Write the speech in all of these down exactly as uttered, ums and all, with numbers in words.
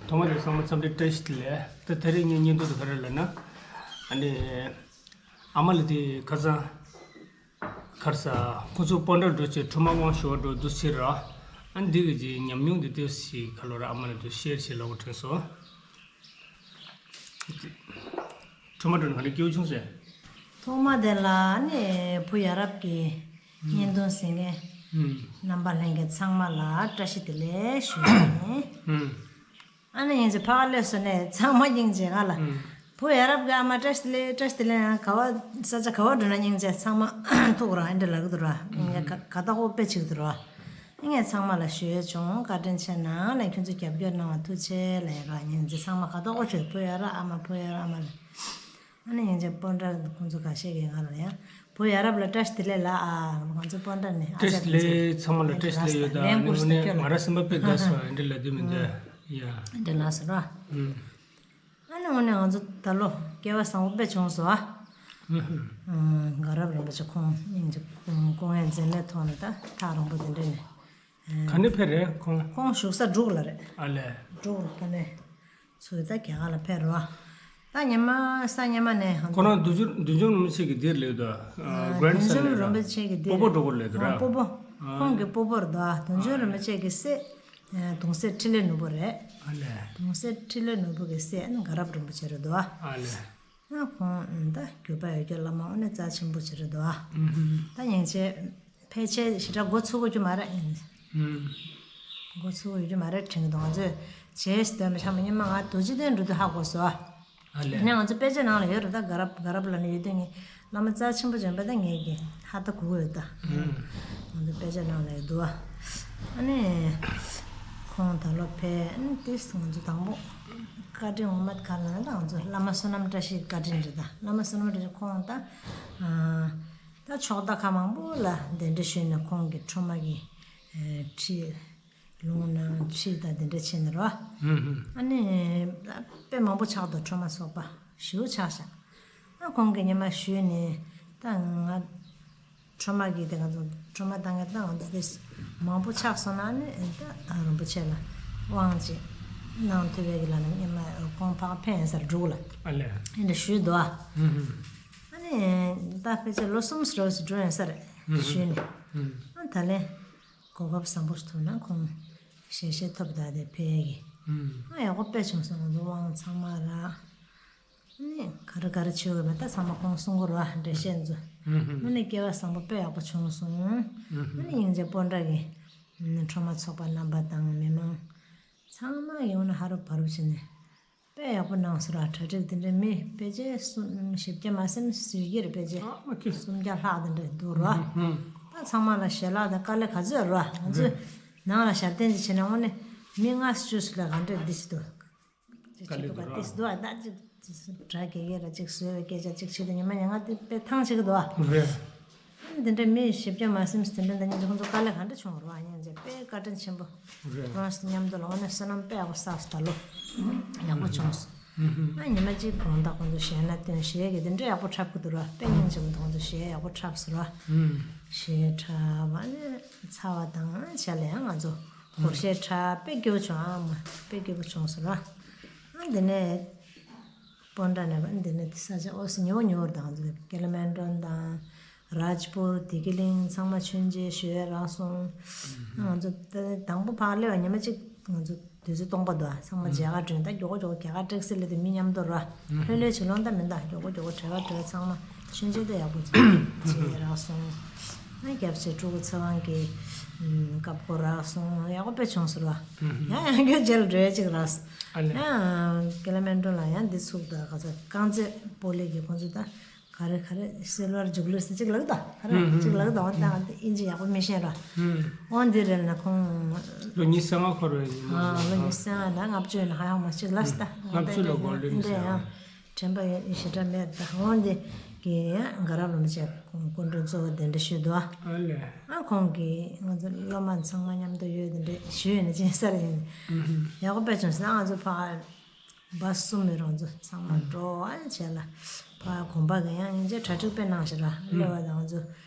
ཐོག་མ་དེ་ཚང་མ་འཚམས་འདྲི་བཀྲ་ཤིས་བདེ་ལེགས། ད་དེ་རིང་ངའི་བརྙན་ཐུང་དེ་ག་རེ་ལབ་ན། ཨ་ནི། ཨ་མ་ལགས་དེ་ཁ་སང་། ག་རེ་ཟ། ཁོ་ཚོ་སྤོན་ཊ་འགྲོ་ཆེད་ཁྲོམ་མ་དབང་ཞུ་བ་འགྲོ་འདུག་ཟེར་ར། ཨ་ནི་འདི་གི་ཅིག་ཉམས་མྱོང་དེ་ལྟོས་ཤིག་ག་ལོ་ར་ཨ་མ་ལགས་དེ་ཤེར་བྱེད་ལབ་དྲན་སོང་། ཁྲོམ་མ་འགྲོ་ནས་ག་འདྲ་སྐྱིད་པོ་བྱུང་ཟེར། ཐོག་མ་དེ་ལ་ནི་བུ་ཡ་རབས་ཀྱི་བརྙན་ཐུང་གཟིགས་མཁན་ཧུམ། རྣམ་པ་ལྷན་རྒྱས་ཚང་མ་ལ་བཀྲ་ཤིས་བདེ་ལེགས་ཞུ་ཡིན། ཧུམ། ཨ་ནི་ཡིན་ཚེ་ཕ་ག་སླེབས་སོང་ནས་ཚང་མ་སྙིང་རྗེ་ང་ལ། ཧུམ། བུ་ཡ་རབས་ཀྱི་ཨ་མ་བཀྲ་ཤིས་བདེ་ལེགས། བཀྲ་ཤིས་བདེ་ལེགས། ཡང་ག་བ་ས་ཆ་ག་བ་འགྲོ་ན་སྙིང་རྗེ། ཚང་མ་ཐུག་ར་ཨེ་འདྲ་ལབ་ཀྱི་འདུག་ར། ངས་ཁ་ཁ་བཏགས་ཀོ་པེ་བྱེད་ཀྱི་འདུག་ར། ངས་ཚང་མ་ལ་ཞུ་ཡས་བྱུང་། བཀའ་དྲིན་ཆེ་གནང་། ལ་ཁྱོད་ཚོ་རྒྱབ་སྐྱོར་གནང་བ་ཐུགས་རྗེ་ཆེ་ལ་ཡ་ར། ཉིན་མཚན་ཚང་མ་ཁ་ཐོག་གོ་ཆོད། བུ་ཡ་ར་ཨ་མ་བུ་ཡ་ར་ཨ་མ་ལ། ཨ་ནི་ཡང་ཅིག་སྤོན་ཊ་ཁོང་ཚོ་ཁ་ཤས་ཀྱིས་ང་ལ་ཡང་བུ་ཡ་རབས་ལ་བཀྲ་ཤིས་བདེ་ལེགས་ལ་ཨ། ང་ཚོ་སྤོན་ཊ་ནས་ཨ་བཀྲ་ཤིས་བདེ་ལེགས། ཚང་མ་ལ་བཀྲ་ཤིས་བདེ་ལེགས་ཡོད། ད་ལན་ཨ་ནི་ཀུར་སི་དངོས་གནས་ང་ར་སེམས་པ་དཔེ་དགའ་སོང་། ཨེ་འདྲ་ལབ་དུས་མི་འདུག་ཡ། ཨེ་འདྲ་ལ་སོང་ར། ཨ་ནི་དངོས་གནས་ང་ཚོ་ད་ལོ་སྐལ་བ་བཟང་པོ་དཔེ་བྱུང་སོང་ཨ། ཨ། དགའ་རབ་རིན་པོ་ཆེ་ཁོང་སྙིང་རྗེ། སྐུ་ངལ་འཛེམས་མེད་ཐོག་ནས་ད་ཐག་རིང་པོ་དེ་འདྲ་ནས། ག་ནས་ཕེབས་རེད་ཁོང་། ཁོང་བཞུགས་ས་འབྲུག་ལ་རེད། ཨ་ལས། འབྲུག་ལ་ཕ་ནས་ཚུར་ད་རྒྱ་གར་ལ་ཕེབས་རེད་བ། ད་ཉི་མ་གཟའ་ཉི་མ་ནས་ཧང་ཁོ་རང་བདུད་འཇོམས་བདུད་འཇོམས་རིན་པོ་ཆེ་གི་འདིར་སླེབས་དོ། ཨ། བྷི་རེན་ཌི་སན་བདུད་འཇོམས་རིན་པོ་ཆེ་གི་འདིར། སྤོ་བོ་འགྲོ་གི་སླེབས་དོ་ར། ཨ། སྤོ་བོ། ཨ། ཁོང་གི་སྤོ་བོ་རེད་དོ། བདུད་འཇོམས་རིན་པོ་ཆེ་གི་སྲས། ཨ། གདུང་སྲས་འཕྲིན་ལས་ནོར་བུ་རེད། ཨ་ལས། གདུང་སྲས་འཕྲིན་ལས་ནོར་བུ་གི་སྲས་ནི་དགའ་རབ་རིན་པོ་ཆེ་རེད་དོ། ཨ་ལས། ཨ། ཁོང་ད་གུས་པ་ཡོད་རྒྱུ་བླ་མ་དངོས་གནས་རྩ་ཆེན་པོ་ཅིག་རེད་དོ། ཨ། ད་སྙིང་རྗེ། ཕལ་ཆེར་ཞེ་དྲག་འགོ་ཚུགས་ཀྱི་མ་རེད། ཨུམ། འགོ་ཚུགས་ཀྱི་མ་རེད་དྲན་གྱི་འདུག་ང་ཚོས་བྱས་སྟོན་པ་ཆགས་པ་ཉི་མ་ང་རྡོ་རྗེ་གདན་འགྲོ་དུས་ཧ་གོ་སོང་། ཨ་ལས། ནས་ང་ཚོ་དཔེ་ཆ་ནང་ལ་ཡོད་རེད། ད་དགའ་རབ་དགའ་རབ་ལ་ནི་ཡོད་དུས་ངས་བླ་མ་རྩ་ཆེན་པོ་བྱོན་པ་ད་ངས་ཀྱི་ཧ་ད་གོ་གི་ཡོད་ད། ཨུམ། ང་ཚོ་དཔེ་ཆ་ནང་ལ་ཡོད་འདུག་ཨ་ནི་ཁོང་ད་ལོ་ཕེབས། ཨ་ནི་དེས་ང་ཚོ་དང་པོ་བཀའ་དྲིན་འོ་མ་ག་ལ་ན་ད་ང་ཚོ་བླ་མ་བསོད་ནམས་བཀྲ་ཤིས་བཀའ་དྲིན་རེད། ད་བླ་མ་བསོད་ནམས་བཀྲ་ཤིས་ཁོང་ད། ད་ཕྱོགས་མཐའ་ཁག་མང་པོ་ལ་གདན་འདྲེན་ཞུས་ནས་ཁོང་གི་ཁྲོམ་མ་གི་ཁྲིད་ལུང་ནང་ཁྲིད་དང་གདན་འདྲེན་བྱས་ནས་རོ། ཨ་ནི་དཔེ་མང་པོ་ཆགས་འདུག་ཁྲོམ་མ་ཚོགས་པ་ཞེ་པོ་ཆགས་ཤག་ཨ་ཁོང་གིས་ཉི་མ་ཞུས་ནས་ད་ང་ཁྲོམ་མ་གི་དེ་ག་ཚོ་ཁྲོམ་མ་བཏང་གི་ད་ང་ཚོ་དེ་མང་པོ་ཆགས་སོང་ན་ནི་ད་རིན་པོ་ཆེ་ལ་དབང་ཅིག་གནང་ཐུབ་པའི་གི་ལ་ནི་ཉི་མ་ཁོང་ཕར་ཕེབས་ཡིན་ས་རེད་འབྲུག་ལ། ཨ་ལས། ཨེ་འདྲ་ཞུས་འདུག་ཨ། ཨ་ནི་ད་ཕལ་ཆེར་ལོ་གསུམ་ཙམ་འགྲོ་ཡིན་ས་རེད་ཞུས་ནས། ཨ་ད་ལན་གོ་སྐབས་བཟང་པོ་ཞིག་ཐོབ་ན་ཁོང་ཞལ་བཞེས་ཐོབ་ད་དེ་ཕེབས་ཀྱི། ཨ་ཡག་པོ་དཔེ་བྱུང་སོང་། ང་ཚོ་དབང་ཚང་མ་རག་ཨ་ནི་ག་རེ་ག་རེ་བྱེད་དགོས་མེད་ད་ཚང་མ་ཁོང་གསུང་གི་རེད་བ། འགྲེལ་བཤད་ཚོ། ཨ་ནི་སྐལ་བ་བཟང་པོ་དཔེ་ཡག་པོ་བྱུང་སོང་། ཨ་ནི་སྙིང་རྗེ་སྤོན་ཊ་གི་ཁྲོམ་མ་ཚོགས་པ་རྣམ་པ་དང་མི་མང་ཚང་མ་ཡོང་ནས་ཧ་རུབ་བ་རུབ་བྱས་ནས་དཔེ་ཡག་པོ་གནང་སོང་ར། གྲ་སྒྲིག་དེ་འདྲ་མི་ཕལ་ཆེར་གསུམ་བཞི་བརྒྱ་མ་ཟིན་ཟེར་གྱི་རེད། ཕལ་ཆེར་ཨ་མ་ཁྱི། སུམ་བརྒྱ་ལྷག་དེ་འདྲ་འདུག་ར། ད་ཚང་མ་ལ་ཞལ་ལག་དང་དཀའ་ལས་ག་ཚོད་ར། ང་ཚོས་ནང་ལ་ཞབས་བརྟན་ཅིག་བྱས་ན་དངོས་གནས་མི་ལྔ་བཅུ་ཞིག་ལ་ག་འདྲ་འདི་ཞིག་འདུག་དཀའ་ལས་འདུག་ར། ཏིས་འདུག་ཨ་ད་ཅིག་དྲ་རྒྱ་ཡེ་ར་ཅིག་བཟོས་པའི་སྐད་ཆ་ཅིག་བྱེད་དུ་ཉི་མ་ཉི་ང་དེ་དཔེ་ཐང་ཆད་ཀྱི་འདུག་ཨ། རེད། ཨ་ནི་དེ་འདྲའི་མི་བཞི་བརྒྱ་མ་ཟིན་དེ་འདྲ་འདི་ཉིད་ཁོང་ཚོ་དཀའ་ལས་ག་འདྲ་བྱུང་བ་རེད་བ། སྙིང་རྗེ་དཔེ་བཀའ་དྲིན་ཆེན་པོ། རེད། ཁོང་ཚོ་མཉམ་དུ་ལ་དངོས་གནས་བསོད་ནམས་དཔེ་ཡག་པོ་བསགས་སོང་ད་ལོ། ཡག་པོ་བྱུང་སོང་། ཨ་ཉི་མ་གཅིག་གོང་དག་ཁོང་ཚོ་གཞས་སྣ་སྟོན་གཞས་ཀྱི་དེ་འདྲ་ཡག་པོ་འཁྲབ་ཀྱི་འདུག་ར། དཔེ་སྙིང་རྗེ་མོ་ཁོང་ཚོ་གཞས་ཡག་པོ་འཁྲབ་སོང་ར། གཞས་འཁྲབ་ཨ་ནི་ཚ་བ་དང་བྱས་ལ་ཡང་ང་ཚོ། སྒོར་གཞས་འཁྲབ་དཔེ་སྐྱིད་པོ་བྱུང་ཨ་མ་དཔེ་སྐྱིད་པོ་བྱུང་སོང་ར། ཨ་འདི་ནས་སྤོན་ཊ་ནས་འདི་ནས་ས་ཆ་ཨོ་སི་ཉི་འོ་ཉི་འོར་དང་ང་ཚོ་ཀེ་ལ་མན་ཌོན་དང་རཱཇ་པུར་བདེ་སྐྱིད་གླིང་ཚང་མ་མཆོད་མཇལ་ཞུ་ཡས་རག་སོང་། ང་ཚོ་ད་དང་པོ་ཕར་སླེབས་པ་ཉི་མ་གཅིག་ང་ཚོ་དུས་ཚོད་སྟོང་པ་འདུག་ཨ་ཚང་མ་མཇལ་ཁ་འགྲོ་ད་མགྱོགས་པོ་མགྱོགས་པོ་རྒྱ་གར་ཊེག་སི་སླེབས་དུས་མི་མཉམ་དུ་ར། ལྷོད་ལྷོད་བྱེད་ལོང་ད་མི་འདུག་མགྱོགས་པོ་མགྱོགས་པོ་གྲལ་ཁར་འགྲོ་ཚང་མ་མཆོད་མཇལ་ད་ཡག་པོ་བྱས་རག་སོང་། ཨ་རྒྱབ་ཆེ་ཕྲུ་གུ་ཚེ་དབང་གི་སྐབས་སྐོར་རག་སོང་། ཡག་པོ་དཔེ་བྱུང་སོང་ར། ཡང་ཡང་ཁྱོད་རྗེས་ལ་འགྲོ་ཡ་གཅིག་རག་སོང་། ཨ་ལས། ཡང་ཀེ་ལ་མན་ཌོན་ལ་ཡང་འདི་ཚུགས་ད་ག་ཚ་རྐང་རྩེད་སྤོ་ལོ་གི་ཁོང་ཚོ་ད་ག་རེ་ག་རེ་སིལ་བར་ཇུབ་ལི་སི་གཅིག་ལབ་ད་ག་རེ་གཅིག་ལབ་ད། འོ་ད་འདི་ཨིན་ཇི་ཡག་པོ་མི་ཤེས་ར། འོ་འདི་རེད་ན་ཁོང་ལོ་ཉི་ཤུ་རྩ་ལྔ་འཁོར་བའི་ཉིན་མོ། ལོ་ཉི་ཤུ་རྩ་ལྔ་ན་ལྔ་བཅུ་ཡིན་ན་ཧ་ཡག་མ་གཅིག་ལབ་ད། ལྔ་བཅུ་ལ་གོ་ལེ་མི་ཤེས་ར། དྲན་པ་ཡོད་ཞེ་དྲག་མེད་ད། འོ་འདི་གི་ཡང་དགའ་རབ་རིན་པོ་ཆེ་སྐུ་མགྲོན་གཙོ་བོ་གདན་འདྲེན་ཞུས་འདུག་ཨ་ལས། ཨ་ཁོང་གིས་ང་ཚོ་སློབ་མ་ཚང་མ་མཉམ་དུ་ཡོད་དེ་འདྲ་ཞུས་ཡོད་ན་ཅིག་ས་རེད་ཡིན། ཡག་པོ་དཔེ་བྱུང་སོང་། ང་ཚོ་ཕར་བ་གསུམ་མི་རང་ཚོ་ཚང་མ་འགྲོ་ཨ་བྱས་ལ་ཕར་དགོན་པ་གི་ཡང་སྙིང་རྗེ་གྲ་སྒྲིག་དཔེ་གནང་ཞེ་ར། སླེབས་པ་དང་ང་ཚོ་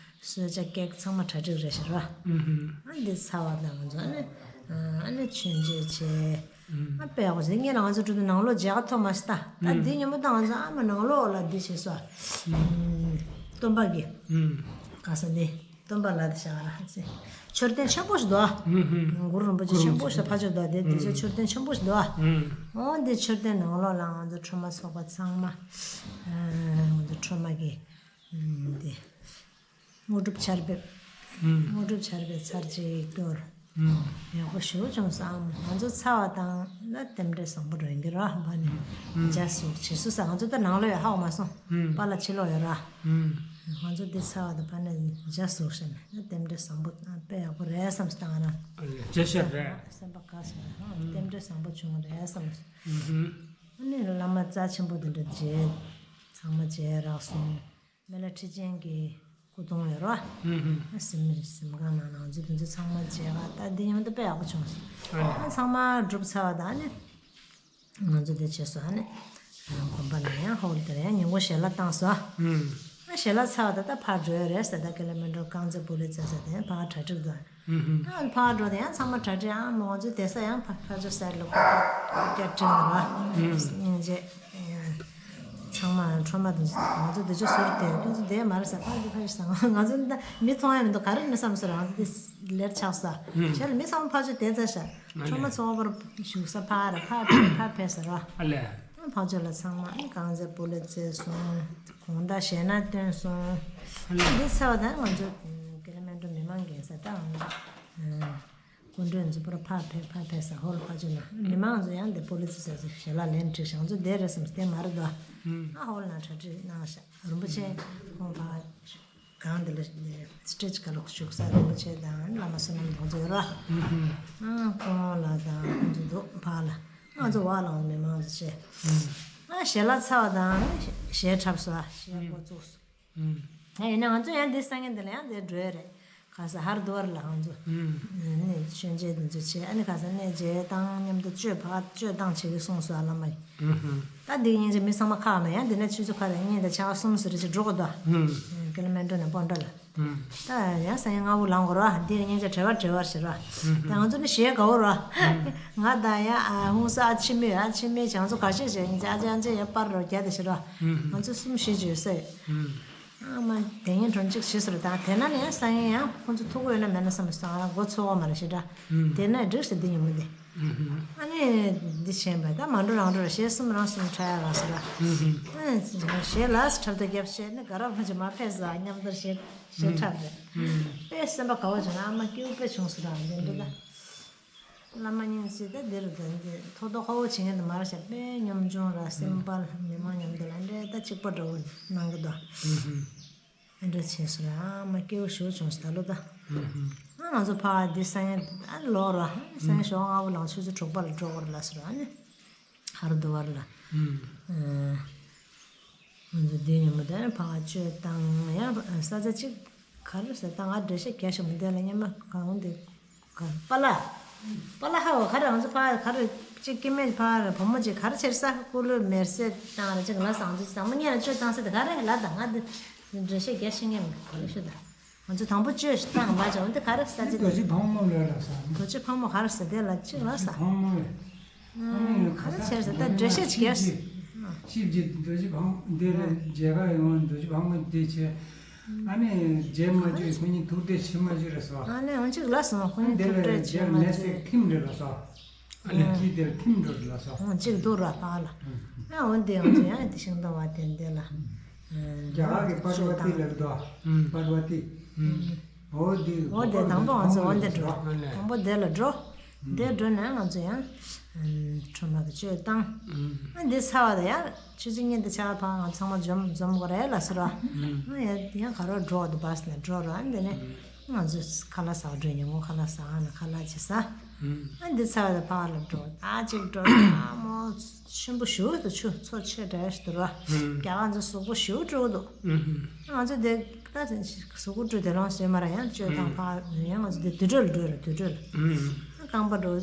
གསོལ་ཇ་ཀེག་ཚང་མ་གྲ་སྒྲིག་རེད་ཞེ་ར། ཨ་འདི་ཚར་བ་དང་ང་ཚོ་ཨ་ནི་ཨ་ནི། མཆོད་མཇལ་བྱས། ཨ་དཔེ་ཡག་པོ་ཟེར། ངས་ལ་ང་ཚོ་འགྲོ་དུས་ནང་ལོགས་མཇལ་ཁ་ཐོབ་མ་སོང་ད། ད་འདི་ཉིན་མོ་ད་ང་ཚོ་ཨ་མ་ནང་ལོགས་ལ་འདི་བྱས་སོ། སྟོན་པ་གི་ག་ས་འདི་སྟོན་པ་ལ་དེ་བྱ་བ་ལ་ཚེ། མཆོད་རྟེན་ཆེན་པོ་ཞིག་འདུག་ཨ། གུ་རུ་རིན་པོ་ཆེ་ཆེན་པོ་ཞིག་ཕ་ཆོས་འདུག་ཨ། དེ་དེ་ཚོ་མཆོད་རྟེན་ཆེན་པོ་ཞིག་འདུག་ཨ། འོ་འདི་མཆོད་རྟེན་ནང་ལོགས་ལ་ང་ཚོ་ཁྲོས་མ་ཚོགས་པ་ཚང་མ་ང་ཚོ་ཁྲོས་མ་གི་འདི། དངོས་གྲུབ་ཆར་འབེབས། དངོས་གྲུབ་ཆར་འབེབས་ཚར་གཅིག་སྐྱོར། ཡག་པོ་ཞེ་པོ་བྱུང་སོང་ཨ། ང་ཚོ་ཚར་བ་དང་ན་རྟེན་འབྲེལ་བཟང་པོ་རེད་འགྱུར་བ་ཕ་ནས་མཇལ་སུ་བྱེད་སུ་ས། ང་ཚོ་ད་ནང་ལོགས་ཡོད་ཧ་གོ་མ་སོང་། པཱ་ལགས་ཕྱི་ལོགས་ཡོད་ར། ང་ཚོ་འདི་ཚར་བ་དང་ཕ་ནས་མཇལ་སུ་ཤེས་ན་རྟེན་འབྲེལ་བཟང་པོ་དཔེ་ཡག་པོ་རེད་བསམ་སོང་ད་ང་རང་། ཅི་ཤེས་རེད། སེམས་པ་དགའ་སོང་། རྟེན་འབྲེལ་བཟང་པོ་བྱུང་བ་རེད་བསམ་སོང་། ཨ་ནི་བླ་མ་རྩ་ཆེན་པོ་དེ་འདྲ་མཇལ། ཚང་མ་མཇལ་རག་སོང་། སྨན་བླ་ཁྲི་ཆེན་གྱི་སྐུ་གདུང་ཡོད་རོ། ཨ་གཟིམ་གཟིམ་ཁང་ནང་ནང་ཚུད་དུ་ཚང་མ་མཇལ་བ་ད་འདི་ཉིན་དུ་དཔེ་ཡག་པོ་བྱུང་སོང་། ཨ་ཚང་མ་གྲུབ་ཚར་བ་དང་ནི་ང་ཚོ་འདི་བྱས་སོ་ཨ་ནི་དགོན་པ་ནང་ཡང་ཧོལ་དེར་ཡང་ཉིན་གུང་ཞལ་ལག་བཏང་སོ། ཨ་ཞལ་ལག་ཚར་བ་ད་ད་ཕར་འགྲོ་ཡ་རེད་ཟེར། ད་ཀི་ལོ་མི་ཊར་རྐང་རྩེད་སྤོ་ལོ་རྩེད་ས་དེ་ཕར་གྲ་སྒྲིག་འདུག་ཨ་ཕར་འགྲོ་དེ་ཡང་ཚང་མ་གྲ་སྒྲིག་ཨ་མ་ང་ཚོ་དེ་ས་ཡང་ཕ་ཕ་ཚོ་སར་ལོག་པ་སྐྱ་སྒྲིག་འདུག་ར། སྙིང་རྗེ། ཚང་མ་ཁྲོས་མ་དང་ང་ཚོ་འདི་ཚོ་ཟུར་དེ་ཁྱོད་ཚོ་བསྡད་མ་རེད་ས། ཕ་གི་ཕ་གི་ས་ང་ཚོ་འདི་མི་མཐོང་ཡ་མི་འདུག་ག་རེ་མི་བསམ་ཟེར། ང་ཚོ་འདི་ལེར་ཆགས་ས་བྱས་ལ་མི་ཚང་མ་ཕ་ཚོ་བསྡད་ཚར་ཤག་ཁྲོས་མ་ཚོགས་པར་བཞུགས་ས་ཕ་ར་ཕ་ཕ་ཕ་ཕེབས་ཟེར་ར། ཨ་ལས། ཕ་ཚོ་ལ་ཚང་མ་རྐང་རྩེད་སྤོ་ལོ་རྩེས་སོང་། དགོང་དག་ཞལ་ནང་བཏོན་སོང་། ཨ་ལས། འདི་ཚར་བ་དང་ང་ཚོ་ཀི་ལོ་མི་ཊར་མི་མང་འགན་ས་ད་ང་ཚོ། སྐུ་མགྲོན་ཚོ་པུ་ར་ཕར་ཕེབས་ཕར་ཕེབས་ས་ཧོལ་ཕ་ཆུ་ན་མི་མང་ཚོ་ཡང་འདི་པོ་ལི་ཚི་ཟེར་ཚེ་ཞལ་ལག་ལེན་འགྲིག་ཞང་ཚོ་བསྡད་རེད་བསམ་སྟེ་མ་རེད་དོ། ཨ་ཧོལ་ན་གྲ་སྒྲིག་གནང་ཤག་རིན་པོ་ཆེ་ཁོང་ཕ་གང་འདི་ལ་སི་ཊེ་ཇི་ག་ལོག་བཞུགས་ས་རིན་པོ་ཆེ་དང་བླ་མ་བསོད་ནམས་དང་ཚོ་ཡོད་ར། ཨ་ཁོང་ལ་དང་ཁོང་ཚོ་འདུག་ཕ་ལ་ང་ཚོ་བ་ལ་མི་མང་ཚོ་བྱས། ཨ་ཞལ་ལག་ཚར་བ་དང་ཞལ་འཁྲབ་སོ་ཞལ་འགོ་བཙུགས་སོ། ཨ་ཡིན་ན་ང་ཚོ་ཡང་འདི་སང་ཉིན་འདི་ལ་ཡང་འདིར་འགྲོ་ཡ་རེད། ག་ས་ཧར་དུ་བར་ལ་ང་ཚོ་ནས་མཆོད་མཇལ་འདི་ཚོ་བྱས། ཨ་ནི་ག་ས་ནས་མཇལ་བཏང་མཉམ་དུ་གཅོད་ཕ་གཅོད་བཏང་བྱེད་ཀྱི་གསུངས་སོ་ཨ་བླ་མ་ཡིས། ད་འདི་སྙིང་རྗེ་མི་ཚང་མ་ཁག་མེད། ཡང་འདི་ནས་ཆུ་ཚོད་ཁ་རེ་གཉིས་དང་ཆ་ག་གསུམ་ཟེར་ཅིག་འགྲོ་དགོས་དོ། ཀི་ལོ་མི་ཊར་ནས་སྤོན་ཊ་ལ། ད་ཡང་སང་ཉིན་སྔ་པོ་ལངས་དགོས་ར། འདི་སྙིང་རྗེ་བྲེལ་བ་བྲེལ་བར་བྱེད་ར། ད་ང་ཚོ་ནི་ཞེད་དགའ་བོ་ར། ང་དང་ཡང་ཧུང་ས་ཨ་ཆི་མི་ཨ་ཆི་མི་བྱང་ཚོ་ག་ཤེད་བྱས་ཨ་ཅེ་ཨ་ཅེ་ཡང་པར་རོ་རྒྱ་དེ་བྱེད་ར། ང་ཚོ་གསུམ་ཞེ་བརྗོད་ས་ཡོད། ཨ་མ་དེ་ངན་གྲོན་གཅིག་བྱེད་ཟེར་དང་དེ་ན་ནི་ཡང་སང་ཉིན་ཡང་ཁོང་ཚོ་ཐུག་གི་ཡོད་ན་མེད་ན་བསམ་སོང་། ང་རང་མགོ་ཚོས་གོ་མ་རེད་ཞེ་དྲག་དེ་ན་འགྲིག་ཟེར་འདི་ཉིན་མོ་དེ། ཨ་ནི་འདི་བྱས་པ་ད་མ་འགྲོ་རང་འགྲོ་ར་ཞེ་གསུམ་རང་གསུམ་ཁྲ་ཡ་ར་ཟེར་ར། ཨ་ཞེ་ལ་སི་འཁྲབ་སྟོན་རྒྱབ་བྱས་ནི་ག་ར་ཕ་ཆེ་མ་ཕེབས་ས་མཉམ་དུ་ཞེ་ཞེ་འཁྲབ་རེད། དཔེ་སེམས་པ་དགའ་བོ་བྱུང་ན་ཨ་མ་སྐྱིད་པོ་དཔེ་བྱུང་སོང་ར་འདི་འདྲ་ད། བླ་མ་སྙིང་རྗེ་ད་འདིར་ད་འདི་ཐོག་ཐོག་ཁ་བོ་བྱེད་མཁན་དུ་མར་བཤད་པས་ཉམ་ཆུང་ར་སེམས་དཔའ་མི་མང་མཉམ་དུ་ལ་འདྲེ་ད་གཅིག་པ་འདྲ་བོ་གནང་གི་འདུག་ཨ་འདྲ་བྱས་སོང་ར་ཨ་མ་སྐྱེ་བོ་ཞུ་བྱུང་སོང་ད་ལོ་ད། ཨ་ང་ཚོ་ཕ་འདི་སང་ཉིན་ཨ་ལོག་ར་སང་ཉིན་ཞོགས་སྔ་བོ་ལངས་ཆུ་ཚོད་དྲུག་པ་ལ་འགྲོ་དགོས་ར་ལ་སོང་ར་ཨ་ནི་ཧར་དུ་བར་ལ། ང་ཚོ་འདི་ཉིན་མོ་དེ་ཕ་གཅོད་བཏང་ཡང་ས་ཆ་གཅིག་ག་རེ་ཟེར་ད་ང་འགྲེལ་བཤད་རྒྱག་ཤོག་མི་འདི་ལ་སྙན་མ་གང་འདི་ག་པཱ་ལགས། པཱ་ལགས་ཧ་བ་ག་རེ་ང་ཚོ་ཕ་ག་རེ་གཅིག་སྐྱེ་དམན་ཕ་རེ་བུ་མོ་གཅིག་ག་རེ་བྱེད་ས་ཀུ་ལུ་མེར་སེ་བཏང་རེ་གཅིག་ལ་སང་ཚོ་ཟང་མོ་ཉལ་གཅོད་བཏང་ས་དེ་ག་རེ་ལ་ད་ང་འདི་འགྲེལ་བཤད་རྒྱག་ཤེས་ངེས་མི་ག་རེ་ཤོད་ད། ང་ཚོ་དང་པོ་བཅོས་ཤིག་བཏང་བ་ཅག་འོན་ཏེ་ག་རེ་ས་ཅི་རྡོ་རྗེ་ཕག་མོ་ལོས་ལ་ས། རྡོ་རྗེ་ཕག་མོ་ག་རེ་ས་དེ་ལ་གཅིག་ལ་ས། ཕག་མོ་ལས། ཨ་ནི་ག་རེ་བྱས་ས་ད་འགྲེལ་བཤད་ཅིག་རྒྱབ། ཤིབ་ཀྱི་རྡོ་རྗེ་ཕག་མོ་འདི་ལས་མཇལ་ཁ་ཡོང་རྡོ་རྗེ་ཕག་མོ་འདི་བྱས། ཨ་ནི་རྗེས་མ་བཅོས་ཁོ་གཉིས་ཐུག་འཕྲད་ཕྱི་མ་བཅོས་རེད་ས། ཨ་ནི་འོན་ཅིག་ལ་སོང་ཁོ་གཉིས་འདི་ཐུག་ལས་འཕྲད་ཕྱི་རྗེས་མ་མེད་བཅོས། ཚེ་ཁྲིམས་རེད་ལ་ས། ཨ་ནི་ཁྱི་དེར་ཐིམ་འགྲོ་རེད་ལ་སོ། ཨོ་གཅིག་འདུག་ར་ཕ་ལ། ཨ་འོན་ཏེ་ང་ཚོ་ཡང་དེ་ཤིང་ཏོག་བ་དེ་འདི་ལ། རྒྱ་གར་གྱི་པར་བ་ཏི་ལབ་འདུག་པར་བ་ཏི། འོ་འདི་འོ་དེ་དང་པོ་ང་ཚོ་འོ་འདི་འགྲོ། དང་པོ་དེ་ལ་འགྲོ། དེ་འགྲོ་ནས་ང་ཚོ་ཡང་ཁྲོས་མ་གི་གཅོད་བཏང་། ཨ་འདི་ཚར་བ་དང་ཡང་ཆུ་ཚོད་གཉིས་དང་ཕྱེད་ཀ་ཕར་ང་ཚང་མ་འཛོམས་འཛོམས་དགོས་རེད་ལ་ཟེར་བ། ཨ་ཡང་ཡང་ག་རོ་འགྲོ་འདི་བས་ནས་འགྲོ་ར་ཨ་འདི་ནས། ང་ཚོས་ཁ་ལག་ཟ་བ་འགྲོ་ཉིན་མོ་ཁ་ལག་ཟ་ཨ་ན་ཁ་ལག་ཅི་ཟ། ཨ་འདི་ཚར་བ་ཕར་ལ་འགྲོ་ད་ཅིག་འགྲོ་ཨ་མོ་ཆེན་པོ་ཞུ་དུ་ཆུ་མཚོ་ཆེ་དྲགས་ཞིག་འདུག་ར། རྒྱ་གར་ཚོ་གཟུགས་པོ་ཞུ་འགྲོ་འདུག་ང་ཚོ་དེ་ད་གཟུགས་པོ་བཀྲུས་དེ་ལོང་སོས་མ་ར་ཡང་བཅོས་དང་ཕར་ཡང་ང་ཚོ་དེ་དུད་འགྲོ་ལ་འགྲོ་ར་དུད་འགྲོ་ལ། རྐང་པ་འགྲོ་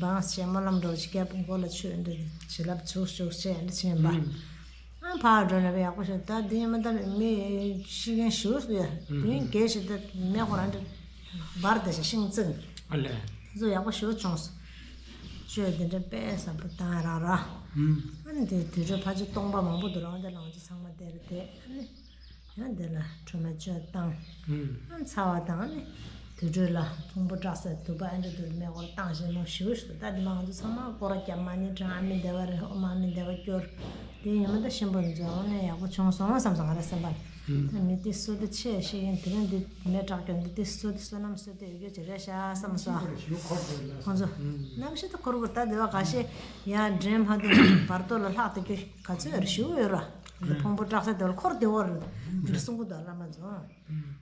འབངས་བྱས་སྨོན་ལམ་འགྲོ་ཅིག་སྐྱབས་མགོ་ལ་ཆུ་འདྲ་བྱིན་རླབས་ཚུགས་ཤུགས་ཆེ་འདྲ་ཆེན་པ། ཨ་ཕར་འགྲོ་ནས་ཡག་པོ་ཤོད་ད་དེ་མ་ད་མི་ཤི་མཁན་ཞུ་སུ་ཡ་དུས་རྒྱལ་ཞིག་ད་མེ་འཁོར་རང་འདྲ་འབར་དེ་ཤ་ཤིང་བཙུགས་ཨ་ལས་ཚོ་ཡག་པོ་ཞུ་བྱུང་སོ། གཅོད་འདི་འདྲ་དཔེ་ཟབ་པོ་བཏང་རག་ར། ཨ་ནི་དེ་དུས་ཚོད་ཕལ་ཆེར་སྟོང་པ་མང་པོ་འདུག་ར། འོན་ཏེ་ལ་ང་ཚོ་ཚང་མ་དེར་བསྡད། ཨ་ནི་ཡང་དེ་ལ་ཁྲོས་མ་གཅོད་བཏང་། ཨ་ཚ་བ་དང་ཨ་ནི་དུས་ཚོད་ལ་ཕུང་པོ་བཀྲག་ས་དུ་བ་ཨ་འདྲ་དུ་མེ་འཁོར་བཏང་བཞིན་ནོ་ཞུ་ཞུ། ད་དེ་མ་ང་ཚོ་ཚང་མ་སྐོར་ར་རྒྱབ་མ་ཎི་བགྲང་། ཨ་མི་བདེ་བ་རེད། ཨོཾ་ཨ་མི་བདེ་བ་སྐྱོར། དེ་ཉི་མ་ད་གཤིན་པོ་འཛོམས་ནས་ཡག་པོ་བྱུང་སོང་བསམ་སོང་ང་ར་སེམས་པ་ལ། ད་མི་དེ་བསོད་བདེ་ཆེ་ཤེས་ཡིན། དེ་རིང་འདི་མེ་བཀྲག་རྒྱུ་འདི་དེ་བསོད་བདེ་བསོད་ནམས་བསོད་བདེ་ཡོད་རྒྱུ་ཅིག་རེད་ཤག་བསམ་སོང་། ཁོང་ཚོ་ནམ་ཞིག་ད་འཁོར་དགོས། ད་དེ་བ་ག་ཤེད་ཡར་འདྲེན་མ་ཐུབ། བར་དོ་ལ་ལྷག་ཏུ་རྒྱུ་ག་ཚོད་ཡོད་རེད། ཞུ་ཡོད་ར། འདི་ཕུང་པོ་བཀྲག་ས་དེ་བ་འཁོར་དེ་བོར་འདིར་གསུང་གི་འདུག་བླ་མ་ཚོ།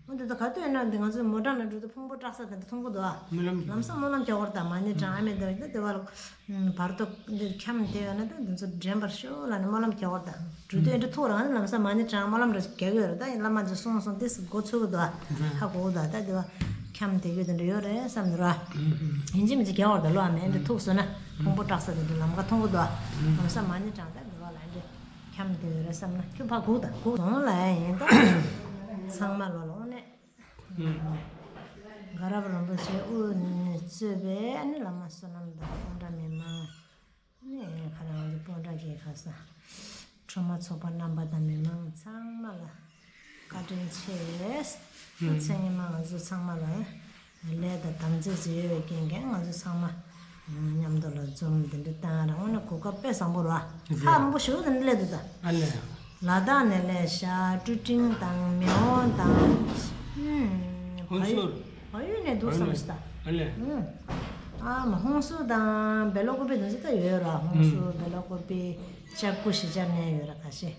འོ་འདི་ད་ག་དུས་ཡིན་ན་འདི་ང་ཚོའི་མོ་ཊ་ནང་འགྲོ་དུས་ཕུང་པོ་བཀྲག་ས་དེ་འདྲ་མཐོང་གི་འདུག་ཨ། སྨོན་ལམ་ལམ་སང་སྨོན་ལམ་རྒྱག་དགོས་རེད། ད་མ་ཎི་བགྲང་། ཨ་མི་དེ་བ་ད་དེ་བ་ལ། བར་དོ་འདིར་འཁྱམས་བསྡད་ཡོད་ན་ད་འདི་ཚོ་འདྲེན་པར་ཤོག་ལབ་ནས་སྨོན་ལམ་རྒྱག་དགོས་རེད་ད། འགྲོ་དུས་འདི་ཐུག་རང་ལམ་སང་མ་ཎི་བགྲང་། སྨོན་ལམ་རེ་རྒྱག་གི་ཡོད་རེད། ད་བླ་མ་ཚོས་གསུངས་སོང་། ཏིས་མགོ་ཚོས་ཀྱི་འདུག་ཨ། ཧ་གོ་གི་འདུག་ཨ། ད་འདི་བ་འཁྱམས་བསྡད་རྒྱུ་དེ་འདྲ་ཡོད་རེད་བསམ་འདུག་ར། ཡིན་གཅིག་མིན་གཅིག་རྒྱག་དགོས་རེད་ད། ལོ་ཨ་མས་འདི་ཐུག་སོང་ན་ཕུང་པོ་བཀྲག་ས་དེ་འདྲ་ལམ་ཁ་མཐོང་གི་འདུག་ཨ། ལམ་སང་མ་ཎི་བགྲང་། ད་འདི་བ་ལ་འདི་འཁྱམས་བསྡད་ཡོད་རེད་བསམ་ན་ཁྱོད་ཕར་སྒུག་ད། སྒུག་སོང་ལ་ཡིན་ད། ཚང་མ་ལོ་ལོང་ནས། དགའ་རབ་རིན་པོ་ཆེ་དབུས་ནས་གཙོས་པའི་ཨ་ནི་བླ་མ་བསོད་ནམས་དང་སྤོན་ཊ་མི་མང་། ཨ་ནི་ཁ་རང་ཚོ་སྤོན་ཊ་གི་ཁ་ས་ཁྲོས་མ་ཚོགས་པ་རྣམ་པ་དང་མི་མང་ཚང་མ་ལ་བཀའ་དྲིན་ཆེ། མཚན་ཉི་མ་ང་ཚོ་ཚང་མ་ལ་ལས་དང་དམ་ཚིག་ཅིག་ཡོད་པའི་རྐྱེན་གྱིས་ང་ཚོ་ཚང་མ་མཉམ་དུ་ལ་འཛོམས་འདི་འདྲ་བཏང་ར། དངོས་གནས་གོ་སྐབས་དཔེ་བཟང་པོ་རེད་བ། ཁག་རིང་པོ་ཞིག་འདི་འདྲ་སླེབས་འདུག་ད། ཨ་ལས། ལ་དྭགས་ནས་སླེབས་ཤག་ཀྲུ་ཀྲིང་དང་མེ་ཝང་དང་། ཧུན་སུར། བལ་ཡུལ་ནས་འདུག་བསམ་ཞིག་ད། ཨ་ལས། ཨ་མ་ཧུན་སུར་དང་སྦེ་ལ་ཀོ་པི་དེ་ཚོ་ད་ཡོད་ར། ཧུན་སུར་སྦེ་ལ་ཀོ་པི་ཅ་ཀུ་ཤི་ཅ་ནས་ཡོད་ར་ཁ་ཤས།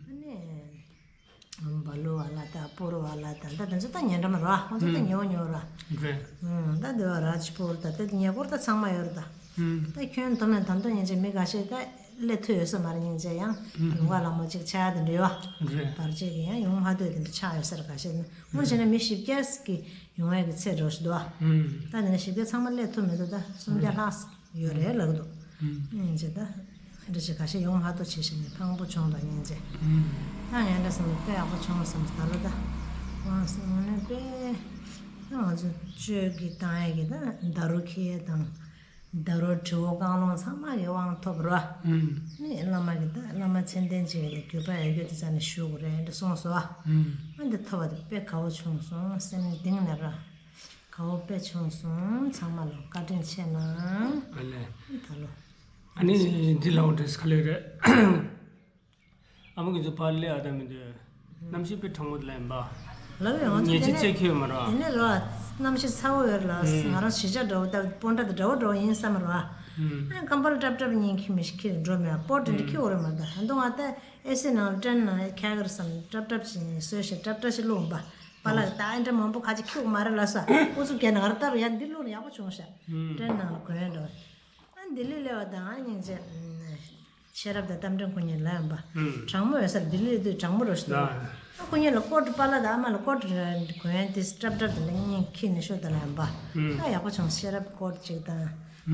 ཨ་ནི། བ་ལུ་བ་ལ་དང་པུ་རུ་བ་ལ་དང་ད་དེ་ཚོ་ད་ཉེ་འགྲམ་ར། ཁོང་ཚོ་ད་ཉེ་བོ་ཉེ་བོ་ར། རེད། ད་དེ་བ་རཱཇ་པུར་ད་དེ་ཉེ་འཁོར་ད་ཚང་མ་ཡོད་ར་ད། ད་ཁྱོན་བསྡོམས་ནས་ད་དུང་སྙིང་རྗེ་མི་འགའ་ཤས་ད་སླེབས་ཐུབ་ཡོད་ས་མ་རེད། སྙིང་རྗེ་ཡང་ཡུང་བ་ལ་མོ་གཅིག་ཆགས་དེ་འདྲ་ཡོད། རེད། བར་ཆད་ཀྱི་ཡང་ཡོང་མ་ཐུབ་དེ་འདྲ་ཆགས་ཡོད་ས་ར་ཁ་ཤས་ནི། དངོས་བྱས་ན་མི་བཞི་བརྒྱ་གི་ཡོང་ཡས་ཀྱི་ཚད་འགྲོ་ཞིག་འདུག་ཨ། ད་དེ་ནས་བཞི་བརྒྱ་ཚང་མ་སླེབས་ཐུབ་མི་འདུག་ད་སུམ་བརྒྱ་ལྷག་ཡོད་རེད་ལབ་ཀྱི་འདུག་སྙིང་རྗེ་ད། འདྲ་ཞིག་ཁ་ཤས་ཡོང་མ་གཏོགས་བྱེད་བཞིན་ནས་ཕངས་པོ་བྱུང་དང་སྙིང་རྗེ། ད་ངས་འདྲ་བསམ་ན་དཔེ་ཡག་པོ་བྱུང་བསམ་ད་ལོ་ད། དབང་སོང་ནས་དཔེ། ད་ང་ཚོ་གཅོད་ཀྱི་བཏང་ཡས་ཀྱི་ད་ད་རུ་ཁྱེར་དང་། ད་རུ་དྲི་བོ་རྐང་ལོང་ཚང་མ་གི་དབང་ཐོབ་རོ། ནི་བླ་མ་གི་ད་བླ་མ་མཚན་ལྡན་ཅིག་ལ་གུས་པ་ཡོད་རྒྱུ་དེ་ཙམ་ནས་ཞུ་དགོས་རེད་འདྲ་གསུངས་སོ། ཨ་འདི་ཐོབ་པ་དེ་དཔེ་དགའ་བོ་བྱུང་སོང་། སེམས་གཏིང་ནས་ར། དགའ་བོ་དཔེ་བྱུང་སོང་། ཚང་མ་ལ་བཀའ་དྲིན་ཆེ་གནང་། ཨ་ལས། ད་ལོ། ཨ་ནི་འདི་ལའོ་འདྲེས་ག་ལེ་རེད། ཨ་མ་གི་ཚོ་ཕར་སླེབས་ཨ་ད་མི་འདུག་གནམ་གཤིས་དཔེ་གྲང་མོ་ལ་ཡིན་པ། ལགས་ཡོད། ང་ཚོ་ཉལ་ཆས་ཆེ་ཁྱོད་མ་ར། དེ་ནས་ར། གནམ་གཤིས་ཚ་བོ་ཡོད་ལ། ང་རང་གཞིས་ཆགས་འདྲ་བོ་ད་སྤོན་ཊ་དང་འདྲ་བོ་འདྲ་བོ་ཡིན་བསམ་ར། ཨ་ཀམ་པལ་ཏྲབ་ཏྲབ་གཉིས་ཁྱི་མི་ཤི་ཁྱི་འགྲོ་མེད་པ་སྤོ་ཏྲ་འདི་ཁྱི་འོ་རེ་མ་ད་ཧན་དུ་ང་ད་ཨེ་སི་ནང་ལ་ཏྲན་ནང་ཁྱ་གར་སམ་ཏྲབ་ཏྲབ་ཞིག་བཟོས་ཤིག་ཏྲབ་ཏྲབ་ཞིག་བླུགས་པ། པ་ལགས་ད་ཨེ་འདྲ་མང་པོ་ཁ་ཅིག་ཁྱི་མ་རེད་ལ་ས། ཨུ་ཚུགས་རྒྱ་ནག་ར་ཏབ་ཡ་འདི་བླུགས་ན་ཡག་པོ་བྱུང་ཤག་ཏྲན་ནང་ལ་གོན་འགྲོ། ཨ་ལྡི་ལི་སླེབས་པ་དང་ཨ་སྙིང་རྗེ། ཤེས་རབ་དང་རྟ་མགྲིན་ཁོ་གཉིས་ལབ་ཡོང་པ། གྲང་མོ་ཡོད་སར་ལྡི་ལི་དུས་གྲང་མོ་རོ་ཞིག་འདུག་ཨ་ཁོ་གཉིས་ལ་ཀོ་ཊི་པ་ལགས་དང་ཨ་མ་ལ་ཀོ་ཊི་གོན་ཡ་དེ་སྲབ་སྲབ་དེ་ལ་གཉིས་ཁྱེར་ནས་ཤོག་ད་ལབ་ཡོང་པ། ཨ་ཡག་པོ་བྱུང་། ཤེས་རབ་ཀོ་ཊི་གཅིག་དང་།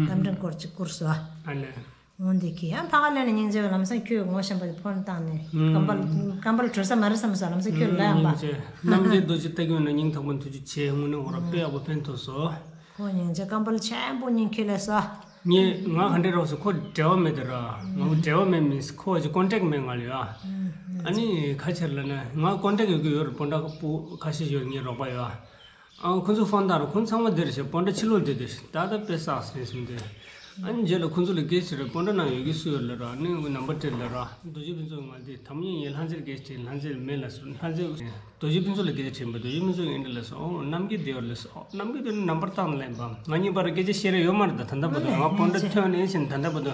རྟ་མགྲིན་ཀོ་ཊི་གཅིག་བསྐུར་སོང་། ཨ་ལས། འོ་འདི་ཁྱེར་ཡང་ཕ་ག་ལས་ནས་སྙིང་རྗེ་བའི་ལམ་སང་ཁྱོད་ངོ་ཤེས་པ་དེ་ཕོན་བཏང་ནས་ཀམ་པལ་ཀམ་པལ་གྲོལ་ས་མ་རེད་བསམ་སོང་། ལམ་སང་ཁྱོད་ལབ་ཡོང་པ། རྣམ་རྒྱལ་རྡོ་རྗེ་ལྟ་གི་ཡོད་ན་སྙིང་ཐག་པ་ཐུགས་རྗེ་ཆེ། དངོས་གནས་ཁོ་རང་དཔེ་ཡག་པོ་ཕན་ཐོགས་སོང་། ཁོ་སྙིང་རྗེ་ཀམ་པལ་ཆེན་པོ་གཉིས་ཁྱེར་སླེབས་སོང་། ངས་ང་ག་འདྲ་རོགས་སུ་ཁོ་འབྲེལ་བ་མེད་དེ་ར། ང་འབྲེལ་བ་མེད་མིན་ཁོ་ཅིག་ཀོན་ཊེག་མེད་ང་ལ་ཡ། ཨ་ནི་ཁ་ཆེར་ལ་ན་ང་ཀོན་ཊེག་ཡོད་ཀྱི་ཡོད་རེད། སྤོན་ཊ་པོ་ཁ་ཤས་ཡོད་ངའི་རོགས་པ་ཡོད། ཨ་ཁོ་ཚོ་ཕོན་བཏང་ར་ཁོ་ཚང་མ་འདིར་བྱས་སྤོན་ཊ་ཕྱི་ལོགས་བསྡད་དེ་ད་ལྟ་དཔེ་བསགས་ཟིན་ཟིན་དེ། ཨ་ནི་རྗེས་ལ་ཁོ་ཚོ་ལ་སྐད་ཆ་རེད། སྤོན་ཊ་ནང་ཡོད་ཀྱི་སུ་ཡོད་ལ་ར། ཨ་ནི་ནམ་བར་སྤྲད་ལ་ར། རྡོ་རྗེ་ཕུན་ཚོགས་ང་འདི་དམ་ཉིད་ཡིན། ལྷ་མཛེས་སྐད་ཆ་དྲིས། ལྷ་མཛེས་མེད་ལ་སོ། ལྷ་མཛེས། རྡོ་རྗེ་ཕུན་ཚོགས་ལ་སྐད་ཆ་དྲིས་པ། རྡོ་རྗེ་ཕུན་ཚོགས་ཡིན་འདྲ་ལ་སོ། ཨོ་རྣམ་རྒྱལ་བདེ་བ་ལ་སོ། ཨོ་རྣམ་རྒྱལ་བདེ་ན་ནམ་བར་བཏང་ལ་ཡིན་པ། ང་གཉིས་བར་སྐད་ཆ་བཤད་རེ་ཡོད་མ་རེད། ད་ད་ལྟ་བར་དུ་ང་སྤོན་ཊ་ཐོན་ནས་ཕྱིན་ད་ལྟ་བར་དུ་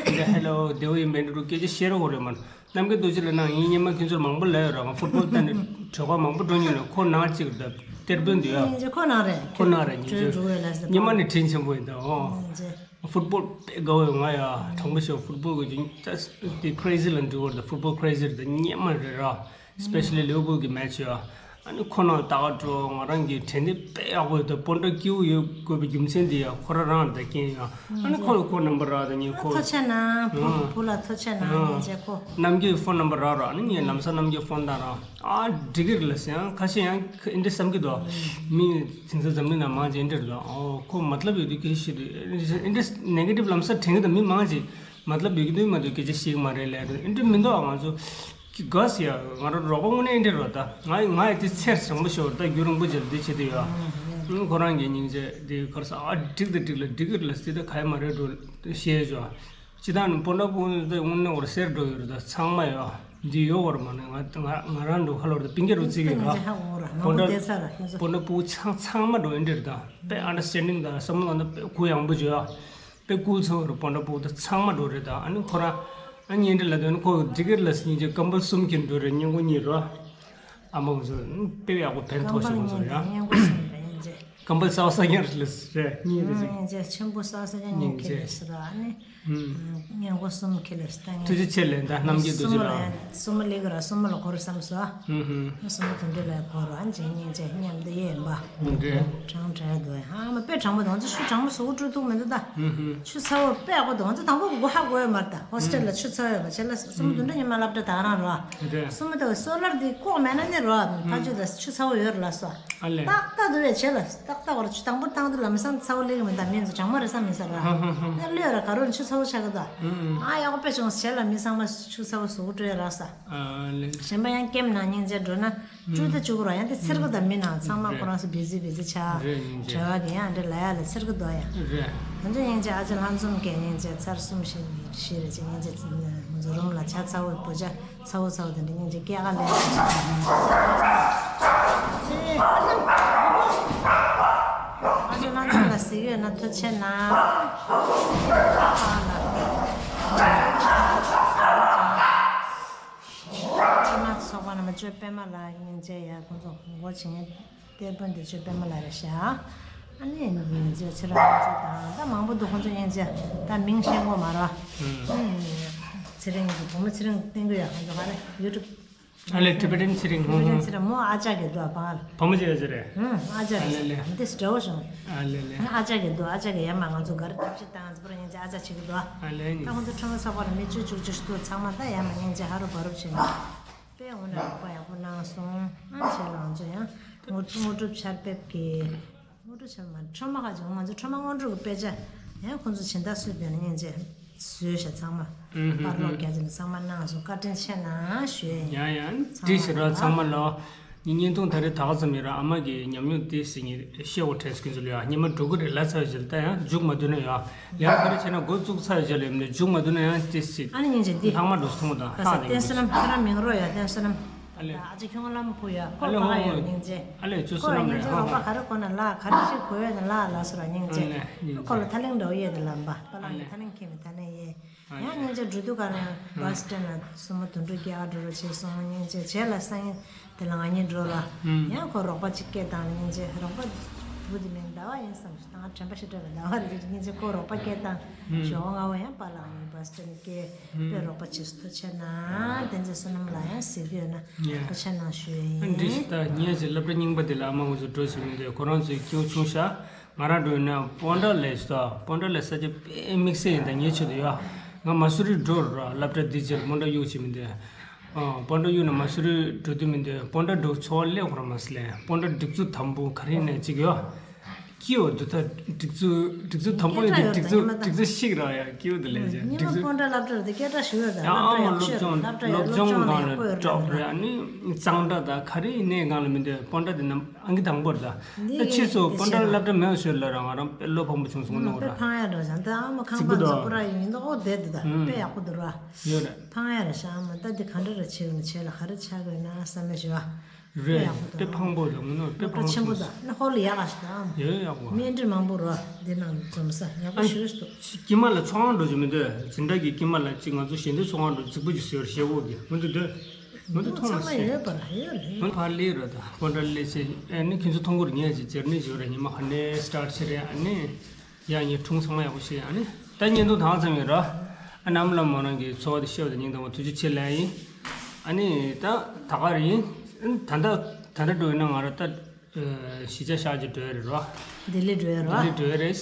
འདི་ཧེ་ལོ་བདེ་བོ་ཡིན་མིན་འདྲ་སྐད་ཆ་བཤད་རེ་ཡོད་རེད་མ་རེད། རྣམ་རྒྱལ་རྡོ་རྗེ་ལ་ནང་ཡིན། སྙེ་མ་ཁྱོད་ཚོར་མང་པོ་ལབ་ཡོད་ར། ང་ཕུཊ་བོལ་ལྟ་ནས་གྲོད་ཁོག་མང་པོ་འགྲོ་མྱོང་ནས་ཁོ་ནང་གཅིག་རེད། ད་གཏེར་དཔོན་འདི་ཡ། སྙིང་རྗེ་ཁོ་ནང་རེད། ཁོ་ནང་རེད། སྙིང་རྗེ། འགྲོ་འགྲོ་ལ་ཟེར། སྙེ་མ་ནས་དྲིན་ཆེན་པོ་ཡིན་ད། ཨོ། སྙིང་རྗེ། ཕུཊ་བོལ་དཔེ་དགའ་བོ་ཡོད་ང་ཡ། དྲང་པོ་ཤོད། ཕུཊ་བོལ་གི་ཅིང་ད་དེ་ཀྲེ་ཟི་ལ་འགྲོ་བར་ད། ཕུཊ་བོལ་ཀྲེ་ཟི་རེད། ད་སྙེ་མ་རེད་ར། སི་པེ་ཤལ་ལི་ལིའུ་ཕུལ་གི་མེ་ཆི་ཡ། ཨ་ནི་ཁོ་ན་ད་ག་འགྲོ་ང་རང་གི་དྲན་རྟེན་དཔེ་ཡག་པོ་ཡོད་ད། སྤོན་ཊ་སྐྱིད་པོ་ཡོད་དགོས་པའི་རྒྱུ་མཚན་དེ་ཡང་ཁོ་རང་རང་ད་རྐྱེན་ཡང་། ཨ་ནི་ཁོ་ལ་ཁོ་རྣམ་པ་རག་ད་ཉིན་ཁོ། ཐུགས་རྗེ་གནང་། བུ་ཨ། བུ་ལ་ཐུགས་རྗེ་གནང་། ཨ། ངས་བྱས་ཁོ། རྣམ་རྒྱལ་ཕོན་ནམ་བར་རག་ར། ཨ་ནི་ངས་ལམ་སང་རྣམ་རྒྱལ་ཕོན་བཏང་ར། ཨ་འགྲིག་གི་རེད་ལ་ཟེར་ཡང་ཁ་ཤས་ཡང་ཨེ་འདྲ་བསམ་གྱི་འདུག་མི་དེང་སང་འཛམ་གླིང་ནང་མང་ཆེ་ཨེ་འདྲ་རེད་འདུག་ཨོ་ཁོ་མ་ལབ་ཡོད་དུས་སྐད་ཆ་བཤད་དུས་ཨེ་འདྲ་ནེ་གེ་ཊིབ་ལམ་སང་དྲན་གྱི་འདུག་མི་མང་ཆེ་མ་ལབ་ཡོད་ཀྱི་འདུག་མ་གཏོགས་སྐད་ཆ་བཤད་ཀྱི་མ་རེད་ལབ་འདུག་ཨེ་འདྲ་མི་འདུག་ང་ཚོ་གི་ག་ཟེར་ཡ། ང་རང་རོགས་པ་དངོས་གནས་ཨེ་འདྲ་རེད་ད། ང་ང་ཡི་དེ་ཚེར་བཟང་པོ་ཤོར་ད། རྒྱུན་རིང་པོ་ཅིག་ལ་འདི་བྱེད་དུ་ཡོད། ཨ་ཁོ་རང་གི་སྙིང་རྗེ་དེ་གར་ས་ཨ་འགྲིག་ད་འགྲིག་ལ་འགྲིག་གི་རེད་ལ་ཟེར་ད་ག་ཡ་མ་རེད་འགྲོ་བཤད་ཆོག་སྤྱི་བཏང་ནི་སྤོན་ཊ་ཕུ་དེ་དངོས་གནས་བར་སེར་འགྲོ་ཡོད་རེད་ད། ཚང་མ་ཡོད། འདི་ཡོད་བར་མ་ནི་ང་ང་ང་རང་འགྲོ་ཁ་ལོར་ད་པིང་ཀེ་རུ་བརྩི་གི་ཡོད། སྤོན་ཊ་སྤོན་ཊ་ཕུ་ཚང་ཚང་མ་འགྲོ་ཨེ་འདྲ་རེད་ད། དཔེ་ཨན་ཌར་སི་ཊེན་ཌིང་དང་བསམ་བློ་དང་དཔེ་གུ་ཡངས་པོ་བྱོས་ཨ། དཔེ་ཀུལ་ཚང་རུ་སྤོན་ཊ་ཕུ་དེ་ཚང་མ་འགྲོ་རེད་ད། ཨ་ནི་ཁོ་རང་ཨ་ཉིན་འདྲ་ལ་དོན་ཁོ་འགྲིག་གི་རེད་ལ་སྙིང་རྗེ་ཀམ་པལ་གསུམ་གྱིས་འགྲོ་རེད། སྙིང་གུ་གཉིས་རོ། ཨ་མ་ཚོ་དཔེ་ཡག་པོ་ཕན་ཐོགས་ཤིག་ཚོ་ཡ། ཀམ་པལ་གསར་པ་གསར་རྐྱང་རེད་ལ་རེད་གཉིས་རེད་ཅིག་སྙིང་རྗེ་ཆེན་པོ་གསར་པ་གསར་རྐྱང་ཉོ་མཁན་རེད་ཟེར་ར་ཨ་ནི། སྙིང་རྗེ། སྙིང་གོ་གསུམ་ཁེ་ལས་བཏང་ངས། ཐུགས་རྗེ་ཆེ་ལེ་ད་རྣམ་རྒྱལ་རྡོ་རྗེ་ལགས། སྲུ་མོ་ལེགས་ར་སྲུ་མོ་ལ་གོ་རུ་བསམ་སོ། ཧུམ་ཧུམ། སྲུ་མོ་དོན་དུ་ལ་གོ་རུ་ཨ་འཇིགས་སྙིང་རྗེ་མཉམ་དུ་ཡེ་ཡིན་པ། འདྲེ། གྲང་དྲག་འདུག་ཨ་མ་དཔེ་གྲང་མོ་དོང་ཙི་ཆུ་གྲང་མོ་ཟུག་སྤྲོད་ཐུག་མི་འདུག་ད། ཧུམ་ཧུམ། ཆུ་ཚ་བོ་དཔེ་ཡག་པོ་དོང་ཙི་དང་པོ་གོ་ཧ་གོ་ཡོད་མ་རེད་ད། ཧོ་སི་ཊེལ་ལ་ཆུ་ཚ་བོ་ཡོད་མ་བྱས་ལ་སྲུ་མོ་དོན་དུ་ཉི་མ་སློབ་གྲྭ་ད་རང་རོ། འདྲེ། སྲུ་མོ་དང་སོ་ལར་དེ་ལྐོག་མེད་ན་ནི་རོ་ཕ་ཆུ་ད་ཆུ་ཚ་བོ་ཡོད་ར་ལ་སོ། ཨ་ལས། ཏག་ཏག་འདུག་བས་བྱས་ལ་ཏག་ཏག་བར་ཆུ་དང་པོ་བཏང་དུས་ལམ་སང་ཚ་བོ་ལེགས་མི་འདུག་མི་ཚོ་གྲང་མོ་རེད་བསམ་མི་ཟེར་ར། ཧ་ཧ་ཧ། ཡང་གློད་ར་ག་རོ་ཆུ་ཚ་བོ་ཆགས་ཀྱི་འདུག་ཨ་ཡག་པོ་དཔེ་བྱུང་བྱས་ལ་མི་ཚང་མ་ཆུ་ཚ་བོ་ཟུག་སྤྲོད་ར་ས། ཨ་ལས། གཞན་པ་ཡང་ཀེམ་ནང་སྙིང་རྗེ་འགྲོ་ན་བཅུག་ད་བཅུག་ར་ཡང་དེ་འཚེར་གི་འདུག་མི་ནང་ཚང་མ་ཁོ་རང་ཚོ་བི་ཛི་བི་ཛི་ཆགས། རེད་སྙིང་རྗེ། གྲྭ་བ་གི་ཡང་འདྲ་ལ་ཡ་ལ་འཚེར་གི་འདུག་ཡ། རེད། ང་ཚོ་སྙིང་རྗེ་ཨ་ཅག་ལྷ་འཛོམས་གི་སྙིང་རྗེ་ཚར་གསུམ་བཞི་བཞི་རེད་ཅེ་སྙིང་རྗེ་འཛུ་རུམ་ལ་ཇ་ཚ་བོ་བུ་ཇ། ཚ་བོ་ཚ་བོ་དེ་འདྲ་སྙིང་རྗེ་སྐྱེ་ག་ལས། ཨ་ཅོ་ལྷ་འཛོམས་ལ་གཟིགས་ཡོད་ན་ཐུགས་རྗེ་ཆེ་གནང་། ཕྱི་མ་ཚོགས་པ་རྣམས་ཅོ་པད་མ་ལགས་སྙིང་རྗེ་ཡ་ཁོང་ཚོ་ངོ་རྒོལ་བྱེད་མཁན། གཏེར་དཔོན་དེ་ཚོས་པད་མ་ལ་རེ་བཞག་ཨ་ནི་ང་ཚོས་ཚེ་རིང་ང་ཚོ་དང་ད་མང་པོ་འདུག་ཁོང་ཚོ་སྙིང་རྗེ། ད་མིང་ཤེས་གོ་མ་ར། ཨ་ནི་ཚེ་རིང་གི་བུ་མོ་ཚེ་རིང་བསྟན་གི་ཡོད་ཁོང་ཚོ་ག་རེ་ཡུ་ཊུབ། ཨ་ལས་ཊི་བེ་ཊན་ཚེ་རིང་། ཊི་བེ་ཊན་ཚེ་རིང་མོ་ཨ་ཅག་གི་འདུག་བ་ལ། བུ་མོ་ཅིག་ཡོད་ཚེ་རེད། ཨ་ཅག་གི་ཨ་ལས་ལས། འདི་སི་འདྲ་བོ་བྱུང་། ཨ་ལས་ལས། ཨ་ཅག་གི་འདུག་ཨ་ཅག་གི་ཡ་མ་ང་ཚོ་ག་རེ་ཐབས་ཤེས་བཏང་ཚེ་པར་སྙིང་རྗེ་ཨ་ཅག་བྱེད་གི་འདུག་ཨ་ལས་ད་ཁོང་ཚོ་ཁྲོམ་ལ་ཚོགས་པ་ལ་མི་བཅུ་བཅུ་བཅུ་ཞིག་འདུག་ཚང་མ་ད་ཡ་མ་སྙིང་རྗེ་ཧ་རུ་བ་རུབ་བྱེད་ན། དཔེ་འོ་ན་རོགས་པ་ཡག་པོ་གནང་སོང་། ཨ་བྱས་ལ་ང་ཚོ་ཡང་དངོས་དངོས་གྲུབ་ཆར་འབེབས་ཀྱི། དངོས་གྲུབ་ཆར་མ་ཁྲོམ་མ་ཁ་ཅིག་ང་ཚོ་ཁྲོམ་མ་དངོས་གྲུབ་ཀྱི་དཔེ་ཆ་ཡང་ཁོང་ཚོ་སྦྱིན་བདག་སུས་བཏོན་ན་སྙིང་རྗེ་བཟོས་ཤག་ཚང་མ་ཨུ་ཧུ་པར་ལོག་ཧུ། རྒྱ་ཆེན་ཚང་མ་གནང་སོང་བཀའ་དྲིན་ཆེ་གནང་ཞུ་ཡ་ཡིན། ཡང་ཡང་ཚང་བཀྲིས་ཞུ་རོགས་ཚང་མ་ལ། ལོ། ངའི་བརྙན་ཐུང་ད་རེས་ད་ག་ཙམ་ཡིན་ར་ཨ་མ་གི་ཉམས་མྱོང་དེ་ཟེར་ངས་བཤད་འོ་དྲན་སྐྱོན་ཚོ་ལ་ཡ་ཉི་མ་དྲུག་གི་རེད་ལ་ཚར་བཞིན་ད་ཡང་མཇུག་མ་བསྡུ་ན་ཡ། ཡང་ག་རེ་བྱས་ན་འགོ་བཙུགས་ཚར་རྗེས་ལ་ཡིན་ནའི་མཇུག་མ་བསྡུ་ན་ཡང་ཏི་སི། ཨ་ནི་སྙིང་རྗེ་འདི། ལྷག་མ་འགྲོ་སོང་དང་ལྷག་ནས་བསྟན་བསོད་ནམས་ཁྱོད་རང་མིང་རོ་ཡ་བསྟན་བསོད་ནམས། ཨ་ལེ། ཨ་ཅེ་ཁྱོད་ལམ་ཕུ་ཡ་ཁོ་ཨ་ལེ་ཕ་ཡ་ཧོ་སྙིང་རྗེ། ཨ་ལེ་ཅོ་བསོད་ཁོ་ནམས་སྙིང་རྗེ་རེད་ཧ་རོགས་པ་ཧ། ག་རེ་གོ་ན་ལ་ག་རེ་ཅིག་གོ་ཡོད་ན་ལ་ལ་སོ་ར་སྙིང་རྗེ། ཨ་ལེ་སྙིང་རྗེ། ཁོ་ལ་ཐ་ལིང་འདྲ་བོ་ཡོད་དེ་ལམ་པ་པ་ལ་ཨ་ལེ། ཐ་ལིང་ཁྱེད་མི་ཐ་ལིང་ཡེ། ཡང་སྙིང་རྗེ་འགྲོ་དུས་ག་ལ་ཡང་བ་སི་ཊེན་ལ་སོ་མ་དུད་འགྲོ་རྒྱག་འགྲོ་རོགས་བྱས་སོང་སྙིང་རྗེ་བྱས་ལ་སང་ཉིན། དེ་ལ་ང་གཉིས་འགྲོ་ལ། ཡང་ཁོ་རོགས་པ་གཅིག་སྐད་བཏང་ནས་སྙིང་རྗེ་རོགས་པ། བུ་དེ་མིན་ཟླ་བ་ཡིན་བསམ་སོང་ད་ང་དྲན་པ་ཞེ་དྲག་པའི་ཟླ་བ་རེ་རེ་སྙིང་རྗེ་ཁོ་རོགས་པ་སྐད་བཏང་། ཞོགས་སྔ་བོ་ཡང་པཱ་ལགས་ངའི་བ་སི་ཊེན་སྐད་དཔེ་རོགས་པ་བྱེད་སུ་ཐུགས་རྗེ་གནང་བསྟན་འཛིན་བསོད་ནམས་ལགས་ཡང་གཟིགས་ཡོད་ན་ཐུགས་རྗེ་གནང་ཞུ་ཡ་ཡིན། འདི་ཞིག་ད་ངས་ཀྱི་སློབ་གྲྭ་རྙིང་པ་དེ་ལ་ཨ་མ་ངོ་ཚོ་འགྲོ་ཞིག་མི་འདུག་ཁོ་རང་ཚོའི་སྐྱེ་བོ་ཆུང་ཤག་ང་རང་འགྲོ་ཡིན་ན་སྤོན་ཊ་ལས་ཤོག་སྤོན་ཊ་ལས་ས་ཆ་དཔེ་དམིགས་བསལ་ཡིན་ད་ངའི་ཆེད་དུ་ཡོད། ང་མ་སུ་རི་འགྲོ་ར་སློབ་གྲྭ་འདི་རྗེས་སྤོན་ཊ་གཡུག་བྱེད་མི་འདོད། ཨ། སྤོན་ཊ་གཡུག་ན་མ་སུ་རི་འགྲོ་དུས་མི་འདོད་སྤོན་ཊ་འགྲོ་ཚོར་བ་སླེབས་ཁོ་ར་མ་སི་ལས་སྤོན་ཊ་སྒྲིག་འཛུགས་དམ་པོ་ག་རེ་ནས་ཅིག་ཡོད། སྐྱིད་འོ་འདུག་ད་སྒྲིག་འཛུགས་སྒྲིག་འཛུགས་དམ་པོ་ཡོད་དེ་སྒྲིག་འཛུགས་སྒྲིག་འཛུགས་ཤིག་ར་ཡ་སྐྱིད་འོ་འདུག་ལས་ཅན་སྒྲིག་འཛུགས། སྤོན་ཊ་སློབ་གྲྭ་རེད་དེ་སྐད་གྲགས་ཞུ་ཡོད་ད་ཡང་ཨ་མ་སློབ་སྦྱོང་སློབ་སྦྱོང་གང་ལ་ཡག་པོ་ཡོད་ཀྲོག་རེད་ཨ་ནི་གཙང་སྦྲ་ད་ག་རེ་ཡིན་ནའི་སྒང་ལ་མི་འདོད་སྤོན་ཊ་དེ་རྣམས། ཨང་ཀི་དང་པོར་ད། འདི་ད་ཕྱིས་སུ་སྤོན་ཊ་སློབ་གྲྭ་མེད་པ་བཟོས་ལ་ར་ང་རང་དཔེ་བློ་ཕམ་པོ་བྱུང་སོང་ནོ་ར། དཔེ་ཕངས་ཡ་ར་ཞང་ད་ཨ་མ་ཁང་པ་ཚོ་པུ་ར་ཡིན་ད་ཨོ་བསྡད་འདུག་ད་དཔེ་ཡག་པོ་འདུག་ར། ཡོད་རེད། ཕངས་ཡ་ར་ཞང་ཨ་མ་ད་འདི་ག་འདྲ་ར་བྱེད་ཀྱི་ན་བྱེད་ལ་ག་རེ་ཆགས་ཀྱི་ན་བསམ་མེད་ཞུ་བ། དཔེ་རེད་ཡག་པོ་འདུག་དཔེ་ཕངས་པོ་རེད་ངོ་ནོ་དཔེ་སློབ་གྲྭ་ཕངས་པོ་ཆེན་པོ་ད་ན་ཧོ་ལ་ཡག་ག་ཞིག་ད་ཨ་མ། ཡོད་ཡག་པོ། མི་འདྲ་མང་པོ་ར་འདི་ནང་འཛོམས་ས་ཡག་པོ་ཞུ་རེད་འདུག་དཀྱིལ་མ་ལ་ཚོགས་ཁང་འགྲོ་རྒྱུ་མི་འདུག་འཛིན་གྲྭ་གི་དཀྱིལ་མ་ལ་ཅིག་ང་ཚོ་ཞལ་འདོན་ཚོགས་ཁང་འགྲོ་རྫིག་པོ་ཅིག་བཟོས་ར་ཞེ་བོ་གི་ང་ཚོ་འདོད། ང་ཚོ་མཐོང་མ་ཚང་མ་ཤེས། ཡོད་པ་ར་ཡོད་རེད། ང་ཕར་སླེབས་ར་ད་སྤོན་ཊ་སླེབས་ཚེ་ཨ་ནི་ཁྱེད་ཚོ་མཐོང་གི་རེད། ངས་ཅིག་ཇར་ནི་བྱེད་ར་ཉི་མ་ཧ་ནས་སི་ཊར་ཊི་བྱེད་རེད། ཨ་ནི་ཡ་ངས་ཁྲུང་ཚང་མ་ཡག་པོ་བྱེད། ཨ་ནི་ད་བརྙན་ཐུང་དང་ཚང་ཡོད་ར། ཨ་ནི་ཨ་མ་ལགས་མོ་རང་གི་འཚོ་བ་དེ་ཤེས་པ་དང་སྙིང་ཐག་པ་ཐུགས་རྗེ་ཆེ་ལབ་ཡིན། ཨ་ནི་ད་ད་ག་རེད་ཡིན་ད་ད། ད་ལྟ་འགྲོ་ཡིན་ན་ང་རང་ད་གཞིས་ཆགས་ཤག་ཅིག་འགྲོ་ཡ་རེད་རོ། ལྡི་ལི་འགྲོ་ཡ་རོ། ལྡི་ལི་འགྲོ་ཡ་རེད།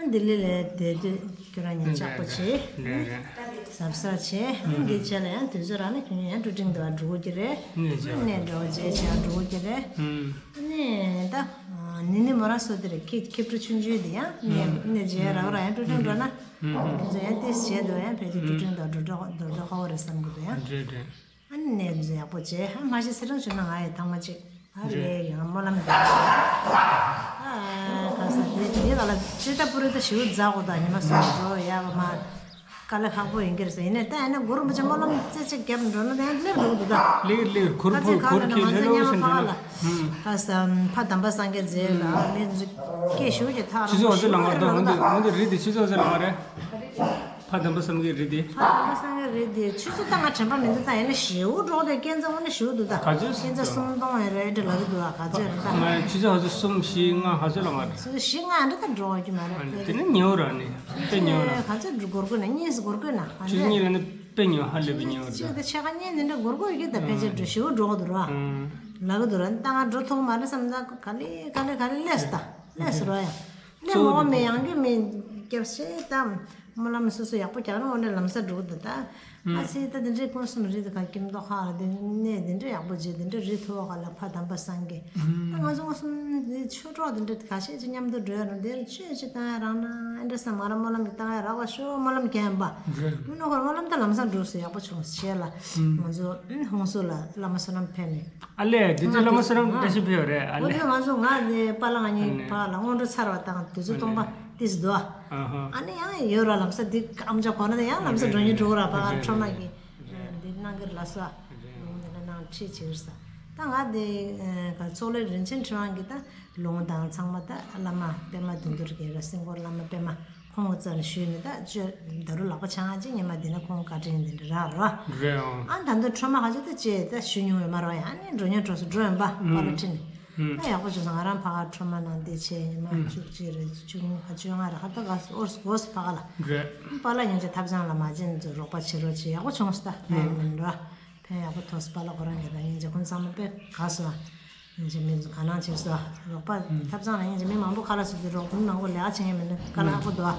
ལྡི་ལི་ལ་བསྡད་དུས་ཁྱོད་རང་ཉིད་ལྕགས་པོ་བྱེད། རེད་རེད། གཟབ་གཟབ་བྱེད། འདི་བྱས་ལ་ཡང་དུས་ཚོད་རག་ན་ཁྱོད་ཉིད་ཡང་ཀྲུ་ཀྲིང་དུ་འགྲོ་དགོས་ཀྱི་རེད། གནས་འགྲོ་བྱེད་བྱས་འགྲོ་དགོས་ཀྱི་རེད། ནི་ནི་མོ་རང་སོ་དེ་རེད། ཁྱི་ཁྱི་ཕྲུག་ཆུང་ཆུང་དེ་ཡང་ནི་ནི་རྗེས་རག་ར་ཡང་ཀྲུ་ཀྲིང་འགྲོ་ན། ཁྱོད་ཚོ་ཡང་ཏིས་བྱས་འདུག་ཡང་ཕལ་ཆེར་ཀྲུ་ཀྲིང་དུ་འགྲོ་འགྲོ་འགྲོ་འགྲོ་ཧོ་རེད་བསམ་གི་འདུག་ཡང་། རེད་རེད། ཨ་ནི་ནས་ཡག་པོ་བྱས། ཨ་མ་གཞི་སེ་རང་བྱུང་ན་ང་ཡི་ཐང་མ་གཅིག་ཨ་རེད། ལས་ཡང་སྨོན་ལམ་འདེབས། ཨ་ག་ས་དེ་དེ་ག་ལ་ཅི་ལྟ་བུ་རེད། ད་ཞིའུ་རྫ་གོ་ད་ཉི་མ་སོང་འགྲོ་ཡག་མ་དཀའ་ལས་ཁག་པོ་ཡིན་གྱི་རེད་ཟེར། ཡིན་ནའི་ད་ཡིན་ན་གུ་རུ་མི་ཆེ་སྨོན་ལམ་རྩེ་གཅིག་རྒྱབ་འགྲོ་ན་ད་ཡང་སླེབས་འགྲོ་གི་འདུག་ད། ལེགས་ལེགས་གུར་ཁ་ཚན་གུར་གུར་གྱི་ལྷོད་ལྷོད་བཞིན་འགྲོ་ན། ཁ་ས་ཕ་དམ་པ་སངས་རྒྱས་མཛད་ལ་མི་ཚོ་སྐད་ཞུ་གི་ཐག་ཆུ་ཚོད་འོ་ཚོད་ལ་ང་ད་འོ་འདི་འོ་འདི་རི་དེ་ཆུ་ཚོད་འོ་ཚོད་ལ་ང་རེད། ཕ་དམ་པ་སངས་རྒྱས་རེད་དེ། ཕ་དམ་པ་སངས་རྒྱས་རེད་དེ། ཆུ་ཚོད་ད་ང་དྲན་པ་མི་འདུག་ད་ཡིན་ན་ཞེའུ་འགྲོ་དེ་སྐས་འཛེག་འོ་ན་ཞེའུ་འདུག་ད། ག་ཚོད་སྐས་འཛེག་སུམ་སྟོང་ཡིན་རེད་འདྲ་ལབ་ཀྱི་འདུག་ཨ་ག་ཚོད་རེད་ད། ང་ཆུ་ཚོད་ཧ་ཚོད་གསུམ་བཞི་ལྔ་ཧ་ཚོད་ལ་ང་རེད། ཆུ་ཚོད་བཞི་ལྔ་འདྲ་ད་འགྲོ་གི་མ་རེད་དེ། དེ་ནི་ཉེ་བོ་ར་ནི་དཔེ་ཉེ་བོ་ར། ག་ཚོད་འགྲོ་འགོར་དགོས་ན་གཉིས་སུ་འགོར་དགོས་ན་ཨ་ཆུ་ཚོད་གཉིས་ལ་ནི་དཔེ་ཉེ་བོ་ཧ་ལས་པའི་ཉེ་བོ་རེད་ད། ཆུ་ཚོད་ཕྱེད་ཀ་གཉིས་ནི་འདྲ་འགོར་དགོས་ཡོད་ཀྱི་ད། ཕལ་ཆེར་འགྲོ་ཞེའུ་འགྲོ་གི་འདུག་ར། ལབ་ཀྱི་འདུག་ར། ད་ང་འགྲོ་ཐུབ་མ་རེད་བསམ་ད་ག་ལེ་ག་ལེ་ག་ལེ་སླེབས་སོང་ད། སླེབས་སོང་ར་ཡ། ལས་མ་འོ་མེད་ཡང་རྒྱུ་མེད་སྐྱབས་ཤེས་དང་སྨོན་ལམ་སོ་སོ་ཡག་པོ་རྒྱག་ན་འོ་ནས་ལམ་སང་འགྲོ་གི་འདུག་ད། ཨ་ཙི་ད་དེ་འདྲའི་ཀུན་གསུམ་རི་དེ་ག་ཁྱིམ་ཐོག་ཁག་ལ་དེ་གནས་དེ་འདྲ་ཡག་པོ་བྱས། དེ་འདྲ་རི་མཐོ་བ་ག་ལ་ཕ་དམ་པ་སངས་རྒྱས་ད་ང་ཚོ་ཀུན་གསུམ་དེ་ཆོས་གྲོགས་དེ་འདྲ་ག་ཤེད་ཅིག་མཉམ་དུ་འགྲོ་ཡ་རུང་དེར་ཆོས་ཅིག་བཏང་ཡ་རག་ན་ཨེ་འདྲ་བསམ། ང་རང་སྨོན་ལམ་གྱི་བཏང་ཡ་རག་པ་ཤོག་སྨོན་ལམ་རྒྱག་ཡིན་པ། མི་ནོ་ཁོར་སྨོན་ལམ་ད་ལམ་སང་འགྲོ་སོང་ཡག་པོ་བྱུང་ཞེས་ལ་ང་ཚོ་ཧོང་སུ་ལ་བླ་མ་བསོད་ནམས་ཕེབས་ནས། ཨ་ལས་དེ་ཚོ་བླ་མ་བསོད་ནམས་བཀྲ་ཤིས་ཕེབས་ཡོད་རེད་ཨ་ལས། ང་ཚོ་ང་ནི་པཱ་ལགས་ང་གཉིས་ཕ་ལ་སྔོན་འགྲོ་ཚར་བ་དང་དུས་ཚོད་སྟོང་པ་ཏིས་དོ། ཨ་ནི་ཡང་ཡོད་ར་ལམ་སང་འདི་ཨམ་ཅག་གོ་ན་ད་ཡང་ལམ་སང་འགྲོ་ཉིན་འགྲོ་ར་ཕ་ག་ཁྲོ་མ་གི་འདི་གནང་གི་ལ་སོ། ལུང་འདི་ན་ནང་ཁྲིད་བྱེད་ས་ད་ང་འདི་ག་ཚོགས་ལས་རིན་ཆེན་ཕྲེང་བ་གི་ད་ལུང་དང་ཚང་མ་ད་བླ་མ་པད་མ་དུང་དུར་གི་ར་སྲིན་པོ་བླ་མ་པད་མ། ཁོང་གི་རྩ་ལ་ཞུས་ནས་ད་ཅོ་ད་རུ་ལག་པ་འཆང་ཅིག་ཉི་མ་འདི་ན་ཁོང་བཀའ་དྲིན་འདི་འདྲ་རག་རོ། རེད་ཨང་། ཨ་ད་འདི་ཁྲོ་མ་ཧ་ཅོ་ད་ཅེ་ད་ཞུ་མྱོང་བས་མ་རོ་ཡ། ཨ་ནི་འགྲོ་ཉོ་འགྲོ་སུ་འགྲོ་ཡོང་པ་པ་ལ་ཁྲིད་ནས་ད་ཡག་པོ་བྱུང་སོང་། ང་རང་ཕ་ག་ཁྲོ་མ་ནང་འདི་བྱས་ཉི་མ་བཅུ་གཅིག་རེད་བཅུ་གཉིས་ཁ་བཅོ་ལྔ་རེད་ཧ་ད་ག་སུ་ཨོར་སུ་གོ་སུ་ཕ་ག་ལ་རེད། པཱ་ལགས་ཡང་ཅིག་ཐབ་ཚང་ལ་མ་བྱིན་ཚོ་རོགས་པ་བྱེད་རོགས་བྱེད་ཡག་པོ་བྱུང་སོང་ད་ཕན་མིན་འགྲོ། ཕན་ཡག་པོ་ཐོགས་པ་ལ་ཁོ་རང་གི་ད་ཡིན་ཅེ་ཁོང་ཚང་མ་དཔེ་དགའ་སོང་ཨ། ཡིན་ཅེ་མི་ཚོ་ག་ནང་བྱེད་སོ་རོགས་པ་ཐབ་ཚང་ལ་ཡིན་ཅེ་མི་མང་པོ་ཁ་ལ་སུ་དེ་རོགས་ཀུན་མང་པོ་ལས་ཀ་བྱེད་མཁན་མི་འདུག་དཀའ་ལས་ཁག་པོ་འདུག་ཨ།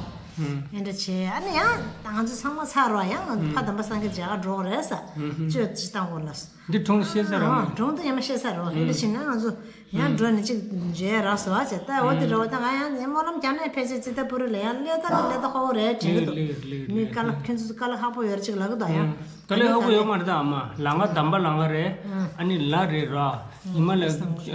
ཨེ་འདྲ་བྱེད་ཨ་ནི་ཡང་ད་ང་ཚོ་ཚང་མ་ཚར་རོ་ཡང་ཕ་དམ་པ་སངས་རྒྱས་མཇལ་ག་འགྲོ་གི་རེད་ས་ཅོ་ཅི་བཏང་གོ་ལ་སོ། འདི་གྲོང་ཤེས་ས་ར་མ། གྲོང་དུ་ཡང་མ་ཤེས་ས་རོ་ཨེ་འདྲ་བྱེད་ན་ང་ཚོ་ཡང་འགྲོ་ནི་ཅིག་མཇལ་རག་སོ་ཨ་ཅེ་ད་འོ་དེ་རོ་ད་ང་ཡང་སྨོན་ལམ་རྒྱག་ནས་ཕལ་ཆེར་ཙི་ད་པུ་རི་ལ་ཡང་སླེབས་ད་ནི་སླེབས་ད་ཁོ་བོ་རེད་དྲན་གི་འདུག་མི་དཀའ་ལས་ཁྱོད་ཚོ་དཀའ་ལས་ཁག་པོ་ཡོད་ཅིག་ལབ་གི་འདུག་ཡང་། དཀའ་ལས་ཁག་པོ་ཡོད་མ་རེད་ད་ཨ་མ། ལམ་ཁ་དམ་པ་ལམ་ཁ་རེད། ཨ་ནི་ལ་རེད་ར། ཉི་མ་ལ་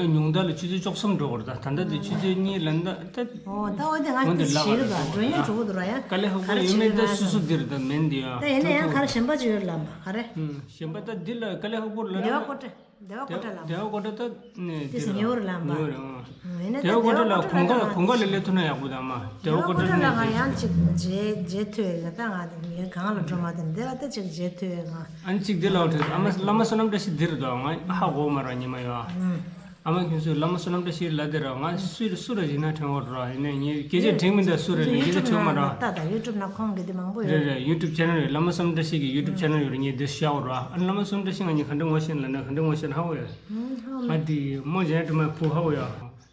ཉུང་མཐའ་ལ་ཆུ་ཚོད་བཅུ་གསུམ་འགྲོ་དགོས་རེད་ད། ད་ལྟ་དེ་ཆུ་ཚོད་གཉིས་ལ་འདི་ད། འོ་ད་འོ་དེ་ང་འོ་དེ་དེ་ལ་བྱེད་གི་འགྲོ་འགྲོ་ཡོང་འགྲོ་གི་འདུག་ར་ཡ། དཀའ་ལས་ཁག་པོ་ཡོད་མེད་ད་སུ་སུ་འདིར་ད་མེན་འདི་ཡ། ད་ཡིན་ན་ཡང་ག་རེ་གཞན་པ་ཅིག་ཡོད་ལ་མ་ག་རེ། གཞན་པ་ད་འདི་ལ་དཀའ་ལས་ཁག་པོ་ལ་ར། བདེ་བ་ཀོ་ཏྲ། བདེ་བ་ཀོ་ཏྲ་ལ་མ། བདེ་བ་ཀོ་ཏྲ་ད་ནས་དེ་སུ་ཉེ་བོ་ར་ལ་མ། ཉེ་བོ་ར་ཨང་། ཡིན་ན་ད་བདེ་བ་ཀོ་ཏྲ་ལ་གོང་ཁ་གོང་ཁ་ལ་སླེབས་ཐུབ་ན་ཡག་པོ་ད་མ། བདེ་བ་ཀོ་ཏྲ་ལ་ང་ཡང་ཅིག་མཇལ་མཇལ་ཐུབ་ཡོད་ད་ང་དེ་ངའི་གང་ལ་འགྲོ་མ་དེ་འདི་ལ་ད་ཅིག་མཇལ་ཐུབ་ཡོད་ང་། ཨ་ནི་གཅིག་འདི་ལའོ་དྲིས། ཨ་མ་བླ་མ་བསོད་ནམས་བཀྲ་ཤིས་འདིར་འདུག་ང་ཧ་གོ་མ་ར་ཉི་མ་ཡོད། ཨ་མ་ཁྱོད་ཚོས་བླ་མ་བསོད་ནམས་བཀྲ་ཤིས་ལ་དེ་ར་ང་སུ་སུ་ར་ཡིན་ན་དྲན་འོ་ར་ཡིན་ན་ངས་སྐད་ཆ་དྲན་མི་འདུག་སུ་ར་ཡིན་ན་སྐད་ཆ་ཆོད་མ་ར། ད་ད་ཡུ་ཊུབ་ན་ཁོང་གི་དེ་མང་པོ་ཡོད། རེད་རེད། ཡུ་ཊུབ་ཆེ་ནལ་ཡོད། བླ་མ་བསོད་ནམས་བཀྲ་ཤིས་ཀྱི་ཡུ་ཊུབ་ཆེ་ནལ་ཡོད་ར་ངས་འདི་ཤ་འོ་ར། ཨ་ནི་བླ་མ་བསོད་ནམས་བཀྲ་ཤིས་ང་གཉིས་ག་འདྲ་ངོ་ཤེས་ལ་ན་ག་འདྲ་ངོ་ཤེས་ཧ་གོ་ཡ། ཨ་དེ་མོ་ཇ་དྲི་མ་བུ་ཧ་གོ་ཡ།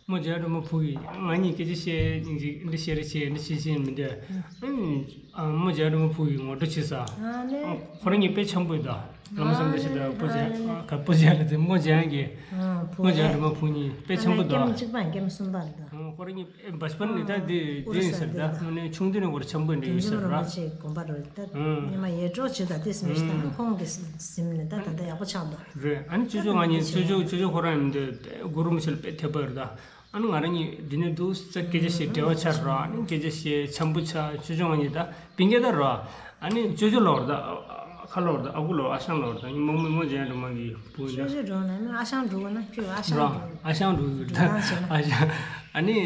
མོ་རྒྱ་འགྲོ་མ་བུ་གིས་ང་གཉིས་སྐད་ཆ་བཤད་ཅིག་འདི་བཤད་རེ་བྱས་འདི་བཤད་བཤད་མི་འདུག་ཨ་མོ་རྒྱ་འགྲོ་མ་བུ་གིས་ངོ་སྤྲོད་བྱས་ས། ཁོ་རང་གཉིས་དཔེ་འཆམ་པོ་ཡོད་ད། བླ་མ་བསམ་འདི་བཤད་ད་པོ་རྒྱ་ག་པོ་རྒྱ་ལ་དེ་མོ་རྒྱ་གིས་མོ་རྒྱ་འགྲོ་མ་བུ་གཉིས་དཔེ་འཆམ་པོ་ད། ཁོ་རང་གཉིས་དཔེ་འཆམ་པོ་ཡིན་ཟེར་ད། ཉི་མ་ཡེ་གྲོགས་བྱེད་ད་དེ་སྨྲས་ཤིང་ད་ཁོང་གིས་ཟིན་ནས་ད་ད་ལྟ་ཡག་པོ་ཆགས་འདུག་རེད། ཨ་ནི་ཅོ་ཅོ་ང་གཉིས་ཅོ་ཅོ་ཅོ་ཅོ་ཁོ་རང་ཡིན་འདི་གུ་རུ་མི་ཆེ་ལ་དཔེ་དད་པ་ཡོད་ད། ཨ་ནི་ང་རང་གཉིས་འདི་ནས་འདུག་ས་སྐད་ཆ་བཤད་འབྲེལ་བ་ཆགས་ར། ཨ་ནི་སྐད་ཆ་བཤད་འཆམ་པོ་ཆགས། ཅོ་ཅོ་ང་གཉིས་ད་སྤུན་ཀྱག་ད་ར། ཨ་ནི་ཅོ་ཅོ་ལོར་ད་ཨ་ཁ་ལོར་ད་ཨ་ཁུ་ལོར་ཨ་ཞང་ལོར་ད་མོ་མོ་མོ་རྒྱ་འགྲོ་མ་གི་བུ་ཡིན་ད། ཅོ་ཅོ་འགྲོ་ན་ཨ་ཞང་འགྲོ་གི་ན་ཁྱོད་ཨ་ཞང་འགྲོ། ཨ་ཞང་འགྲོ་གི་ད་ཨ་ཞང་། ཨ་ནི་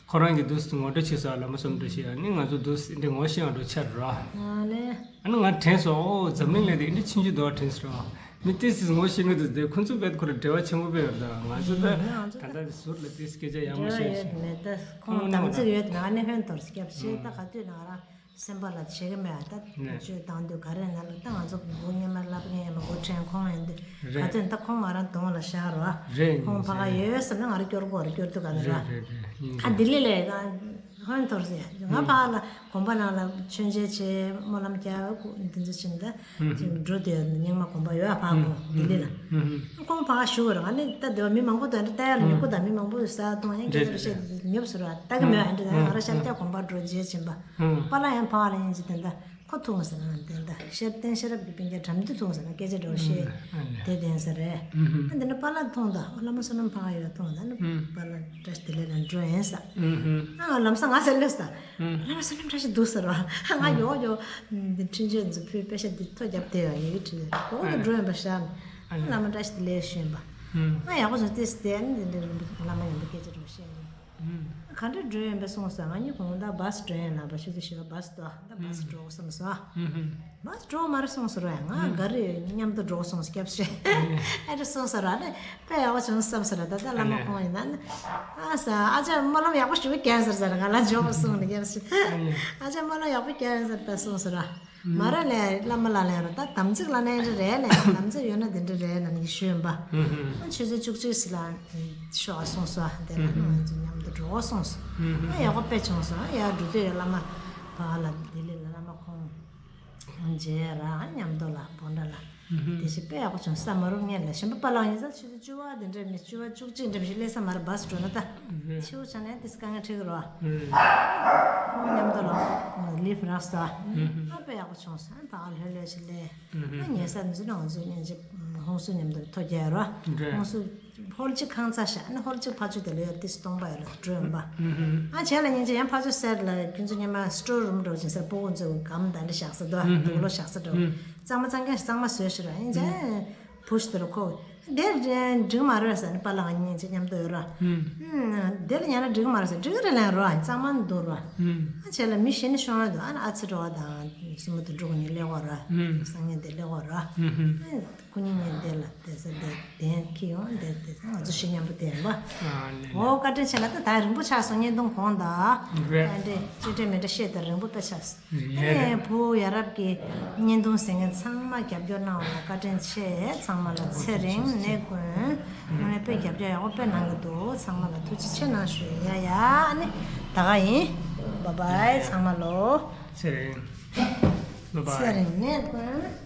ཁོ་རང་གི་འདུག་སེ་ངོ་སྤྲོད་བྱེད་ས་བླ་མ་བསམ་འགྲོ་ཞིག་ཨ་ནི་ང་ཚོ་འདུག་སེ་འདི་ངོ་ཤེས་པ་འགྲོ་ཆགས་ར། ཨ་ནི་ང་དྲན་སོང་། ཨོ་འཛམ་གླིང་ལ་དེ་འདྲ་ཆུང་ཆུང་འདུག་དྲན་སོང་། མི་ཏིས་སིས་ངོ་ཤེས་ཀྱི་འདུག་དེ་ཁོ་ཚོ་བེད་ཁོ་ར་འབྲེལ་བ་ཆེན་པོ་བེད་ཡོད་ད་ང་ཚོ་ད་ང་ཚོ་ད་ད་ཟུར་ལ་ཏིས་སྐད་ཆ་ཡག་མོ་བཤད་ཤག་ཡོད་མེད་ད་ཁོང་དམ་ཚིག་ཡོད་ན་ཨ་ནི་ཧོན་ཐོར་སྐྱབས་ཤེས་ད་ག་དུས་ན་ང་རང་སེམས་པ་ལ་བྱེད་ཀྱི་མེད་ད་ནས་བཅོས་བཏང་དུས་ག་རེ་ན་ལ་ད་ང་ཚོ་མགོ་སྙེ་མ་ལབ་མཁན་ཡང་མ་མགོ་ཕྲན་ཁོང་ཡིན་དུས་ག་རེད་དུས་ད་ཁོང་ང་རང་གདོང་ལ་བཞག་རོགས་རེད་ཁོང་ཕ་ག་ཡོད་བསམ་ན་ང་རང་སྐྱོར་གོ་རེ་སྐྱོར་དུས་ག་ནས་རོགས་རེད་རེད་རེད་ཡིན་ཨ་གྱི་ལྡི་ལི་ལས་ང་ཧོན་ཐོར་སི་ཡ་ང་ཕ་ག་ལ་དགོན་པ་ནང་ལ་མཆོད་མཇལ་བྱས་སྨོན་ལམ་རྒྱག་འདི་ཚོ་བྱས་ནས་ད་ཅིག་འགྲོ་དུས་རྙིང་མ་དགོན་པ་ཡོད་ཨ་ཕ་ག་ཁོང་ལྡི་ལི་ལ་ཁོང་ཕ་ག་བཞུགས་ར་ང་ནི་ད་དེ་བ་མི་མང་པོ་དང་འདྲ་ལྟ་ཡ་ལ་མྱུ་གུ་དང་མི་མང་པོ་ས་གཏོང་ཡ་སྐད་ཆ་རེ་བཤད་ཉོབ་སུ་ར་ལྟ་གི་མེད་ཨ་འདྲ་ད་ང་ར་ཤར་རྒྱག་དགོན་པ་འགྲོ་རྗེས་ཕྱིན་པ། པཱ་ལགས་ཡང་ཕ་ག་ལ་ཡིན་གྱི་དེ་འདྲ་ཁོ་ཐུག་ཟེར་ན་དེ་འདྲ་ཤེར་བསྟན་ཤེས་རབ་ཀྱི་སྤུན་ཀྱག་དྲ་འདུལ་ཐུག་ཟེར་ན་སྐད་ཆ་འདྲ་བོ་བཤད་དེ་བདེན་ས་རེད། ཨ་འདི་འདྲ་པཱ་ལགས་མཐོང་ད་བླ་མ་བསོད་ནམས་ཕ་ག་ཡོད་མཐོང་ད་ནི་པཱ་ལགས་བཀྲ་ཤིས་བདེ་ལེགས་ལ་འགྲོ་ཡིན་ས། ཨ་ལམ་སང་ང་ཟེར་ལོས་ས། བླ་མ་བསོད་ནམས་བཀྲ་ཤིས་འདུག་ཟེར་བ་ང་ཡོག་ཡོག་འདི་འཕྲིན་བཅོལ་འཛུགས་ཕུལ་པེ་ཤ་འདི་ཐོ་རྒྱབ་དེ་ཡོད་ཡོད་ཀྱི་འཕྲིན་བཅོལ་གོ་གི་འགྲོ་ཡིན་པ་ཤ་ནི་བླ་མ་བཀྲ་ཤིས་བདེ་ལེགས་ཞུ་ཡིན་པ། ང་ཡག་པོ་བྱུང་ཏེ་སི་དེ་ནི་འདི་འདྲ་བླ་མ་ཡིན་པ་སྐད་ཆ་འདྲ་བོ་བཤད་ཡིན། ག་འདྲ་འགྲོ་ཡོད་པའི་སོང་ས་ང་གཉིས་གོང་ད་བཱ་སི་འགྲོ་ཡིན་ལ་བ་ཤུ་ཏི་ཤི་བ་བཱ་སི་དོ་ད་བཱ་སི་འགྲོ་བསམ་སོ། བཱ་སི་འགྲོ་མ་རེད་སོང་ས་ར་ང་ག་རེ་མཉམ་དུ་འགྲོ་སོང་སྐྱབས་ཤེ་ཨེ་འདྲ་སོང་ས་ར་ནི་དཔེ་ཡག་པོ་བྱུང་བསམ་ས་ར་ད་ད་བླ་མ་ཁོང་ཡིན་ན་ནི་ཨ་ས་ཨ་ཅག་སྨོན་ལམ་ཡག་པོ་ཞུ་གི་ཀྱང་ཟེར་ཟེར་ང་ལ་འཇོག་སོང་ནི་སྐྱབས་ཤེ་ཨ་ཅག་སྨོན་ལམ་ཡག་པོ་ཀྱང་ཟེར་ད་སོང་ས་ར། མ་ར་ལས་བླ་མ་ལ་ལན་རོ་ད་དམ་ཚིག་ལ་ནན་རེ་རེ་ལས་དམ་ཚིག་ཡོད་ན་དེ་འདྲ་རེ་ལ་ནི་ཞུ་ཡིན་པ། ཨ་ཆུ་ཚོད་བཅུ་གཅིག་སི་ལ་ཤོག་སོང་སོ་དེ་ལ་ང་ཚོ་མཉམ་དུ་འགྲོ་སོང་སོ། ཨ་ཡག་པོ་དཔེ་བྱུང་སོང་ཨ་ཡག་འགྲོ་དུས་བླ་མ་བ་ལ་ལྡི་ལི་ལ་བླ་མ་ཁོང་མཇལ་ར་མཉམ་དུ་ལ་བོན་ཌ་ལ་དེ་བཞིན་དཔེ་ཡག་པོ་བྱུང་ས་མ་རུབ་ངན་ལ་ཞིམ་པ་པ་ལག་ཡིན་ས་ཆུ་ཚོད་བཅུ་པ་དེ་འདྲ་མི་བཅུ་པ་བཅུ་གཅིག་འདྲ་མི་ཞིག་སླེབས་ས་མ་རེད་བཱ་སི་འགྲོ་ན་ད། ཕྱི་པོ་ཆ་ནས་དེ་སི་དཀའ་ངལ་འཕྲད་ཀྱི་རོ། ཁོང་མཉམ་དུ་ལ་ལིབ་རག་ས། ཨ་དཔེ་ཡག་པོ་བྱུང་ས་ད་ལྷོད་ལྷོད་ཞིག་ལས། ཨ་ཉལ་ས་འཛུལ་ན་ང་ཚོས་སྙིང་རྗེ་ཧོང་སུ་མཉམ་དུ་ཐོ་རྒྱག་རོ། ཧོང་སུ་ཧོལ་གཅིག་ཁང་ཚ་ཤ་ཨ་ནི་ཧོལ་གཅིག་ཕ་ཆུ་དེ་ལ་ཡོད་དེ་སི་སྟོང་པ་ཡོད་ལ་སྤྲོད་ཡོང་པ། ཨ་བྱས་ལ་སྙིང་རྗེ་ཡང་ཕ་ཆུ་སེར་ལ་ཁྱོད་ཚོ་ཉི་མ་སི་ཊོར་རུམ་འགྲོ་ཅིང་སེར་པོ་ཀུན་ཚོ་གམ་ད་འདྲ་བཞག་ས་དོ་དུག་ལོ་བཞག་ས་འགྲོ། གཙང་མ་གཙང་རྐྱང་གཙང་མ་བཟོས་ཤི་ར་ཨིན་ཅང་། བུ་ཞིག་དེ་ལ་ཁོ། དེ་འགྲིག་མ་རེད་ཟེར་ནས་པཱ་ལགས་གཉིས་ཅིག་མཉམ་དུ་ཡོད་ར། དེ་ལ་ཉན་ན་འགྲིག་མ་རེད་ཟེར་འགྲིག་རེད་ལན་རོ་གཙང་མ་འདུག་ར། ཨ་བྱས་ལ་མི་གཞན་ནི་ཤོང་ཡོད་འདུག་ཨ་ནི་ཨ་ཚེ་འགྲོ་བ་དང་སྲིང་མོ་དེ་འགྲོ་གི་ཉིན་སླེབས་ཡོད་ར། སང་ཉིན་དེ་སླེབས་ཡོད་ར། ཁོ་གཉིས་གཉིས་དེ་ལ་དེ་ས་དེ་གདན་འཁྱེར་ཡོང་དེ་དེ་ས་ང་ཚོ་ཤི་མཉམ་པོ་དེ་ཡིན་པ། འོ་བཀའ་དྲིན་ཆེ་ལ་ད་ད་རིང་པོ་ཆགས་སོང་བརྙན་ཐུང་གོང་ད། ཨ་འདྲེ་ཅི་འདྲེ་མི་འདྲ་བཤད་ད་རིང་པོ་དཔེ་ཆགས་སོང་། ཨ་ནི་བུ་ཡ་རབས་ཀྱི་བརྙན་ཐུང་གཟིགས་མཁན་ཚང་མ་རྒྱབ་སྐྱོར་གནང་བ་ལ་བཀའ་དྲིན་ཆེ། ཚང་མ་ལ་ཚེ་རིང་ནས་ཀུན་དངོས་གནས་དཔེ་རྒྱབ་སྐྱོར་ཡག་པོ་དཔེ་གནང་གི་འདུག་ཚང་མ་ལ་ཐུགས་རྗེ་ཆེ་གནང་ཞུ་ཡ་ཡ་ཨ་ནི་ད་ག་ཡིན། བཱའི་བཱའི་ཚང་མ་ལོ། ཚེ་རིང་། བཱའི་བཱའི། ཚེ་རིང་ནས་ཀུན།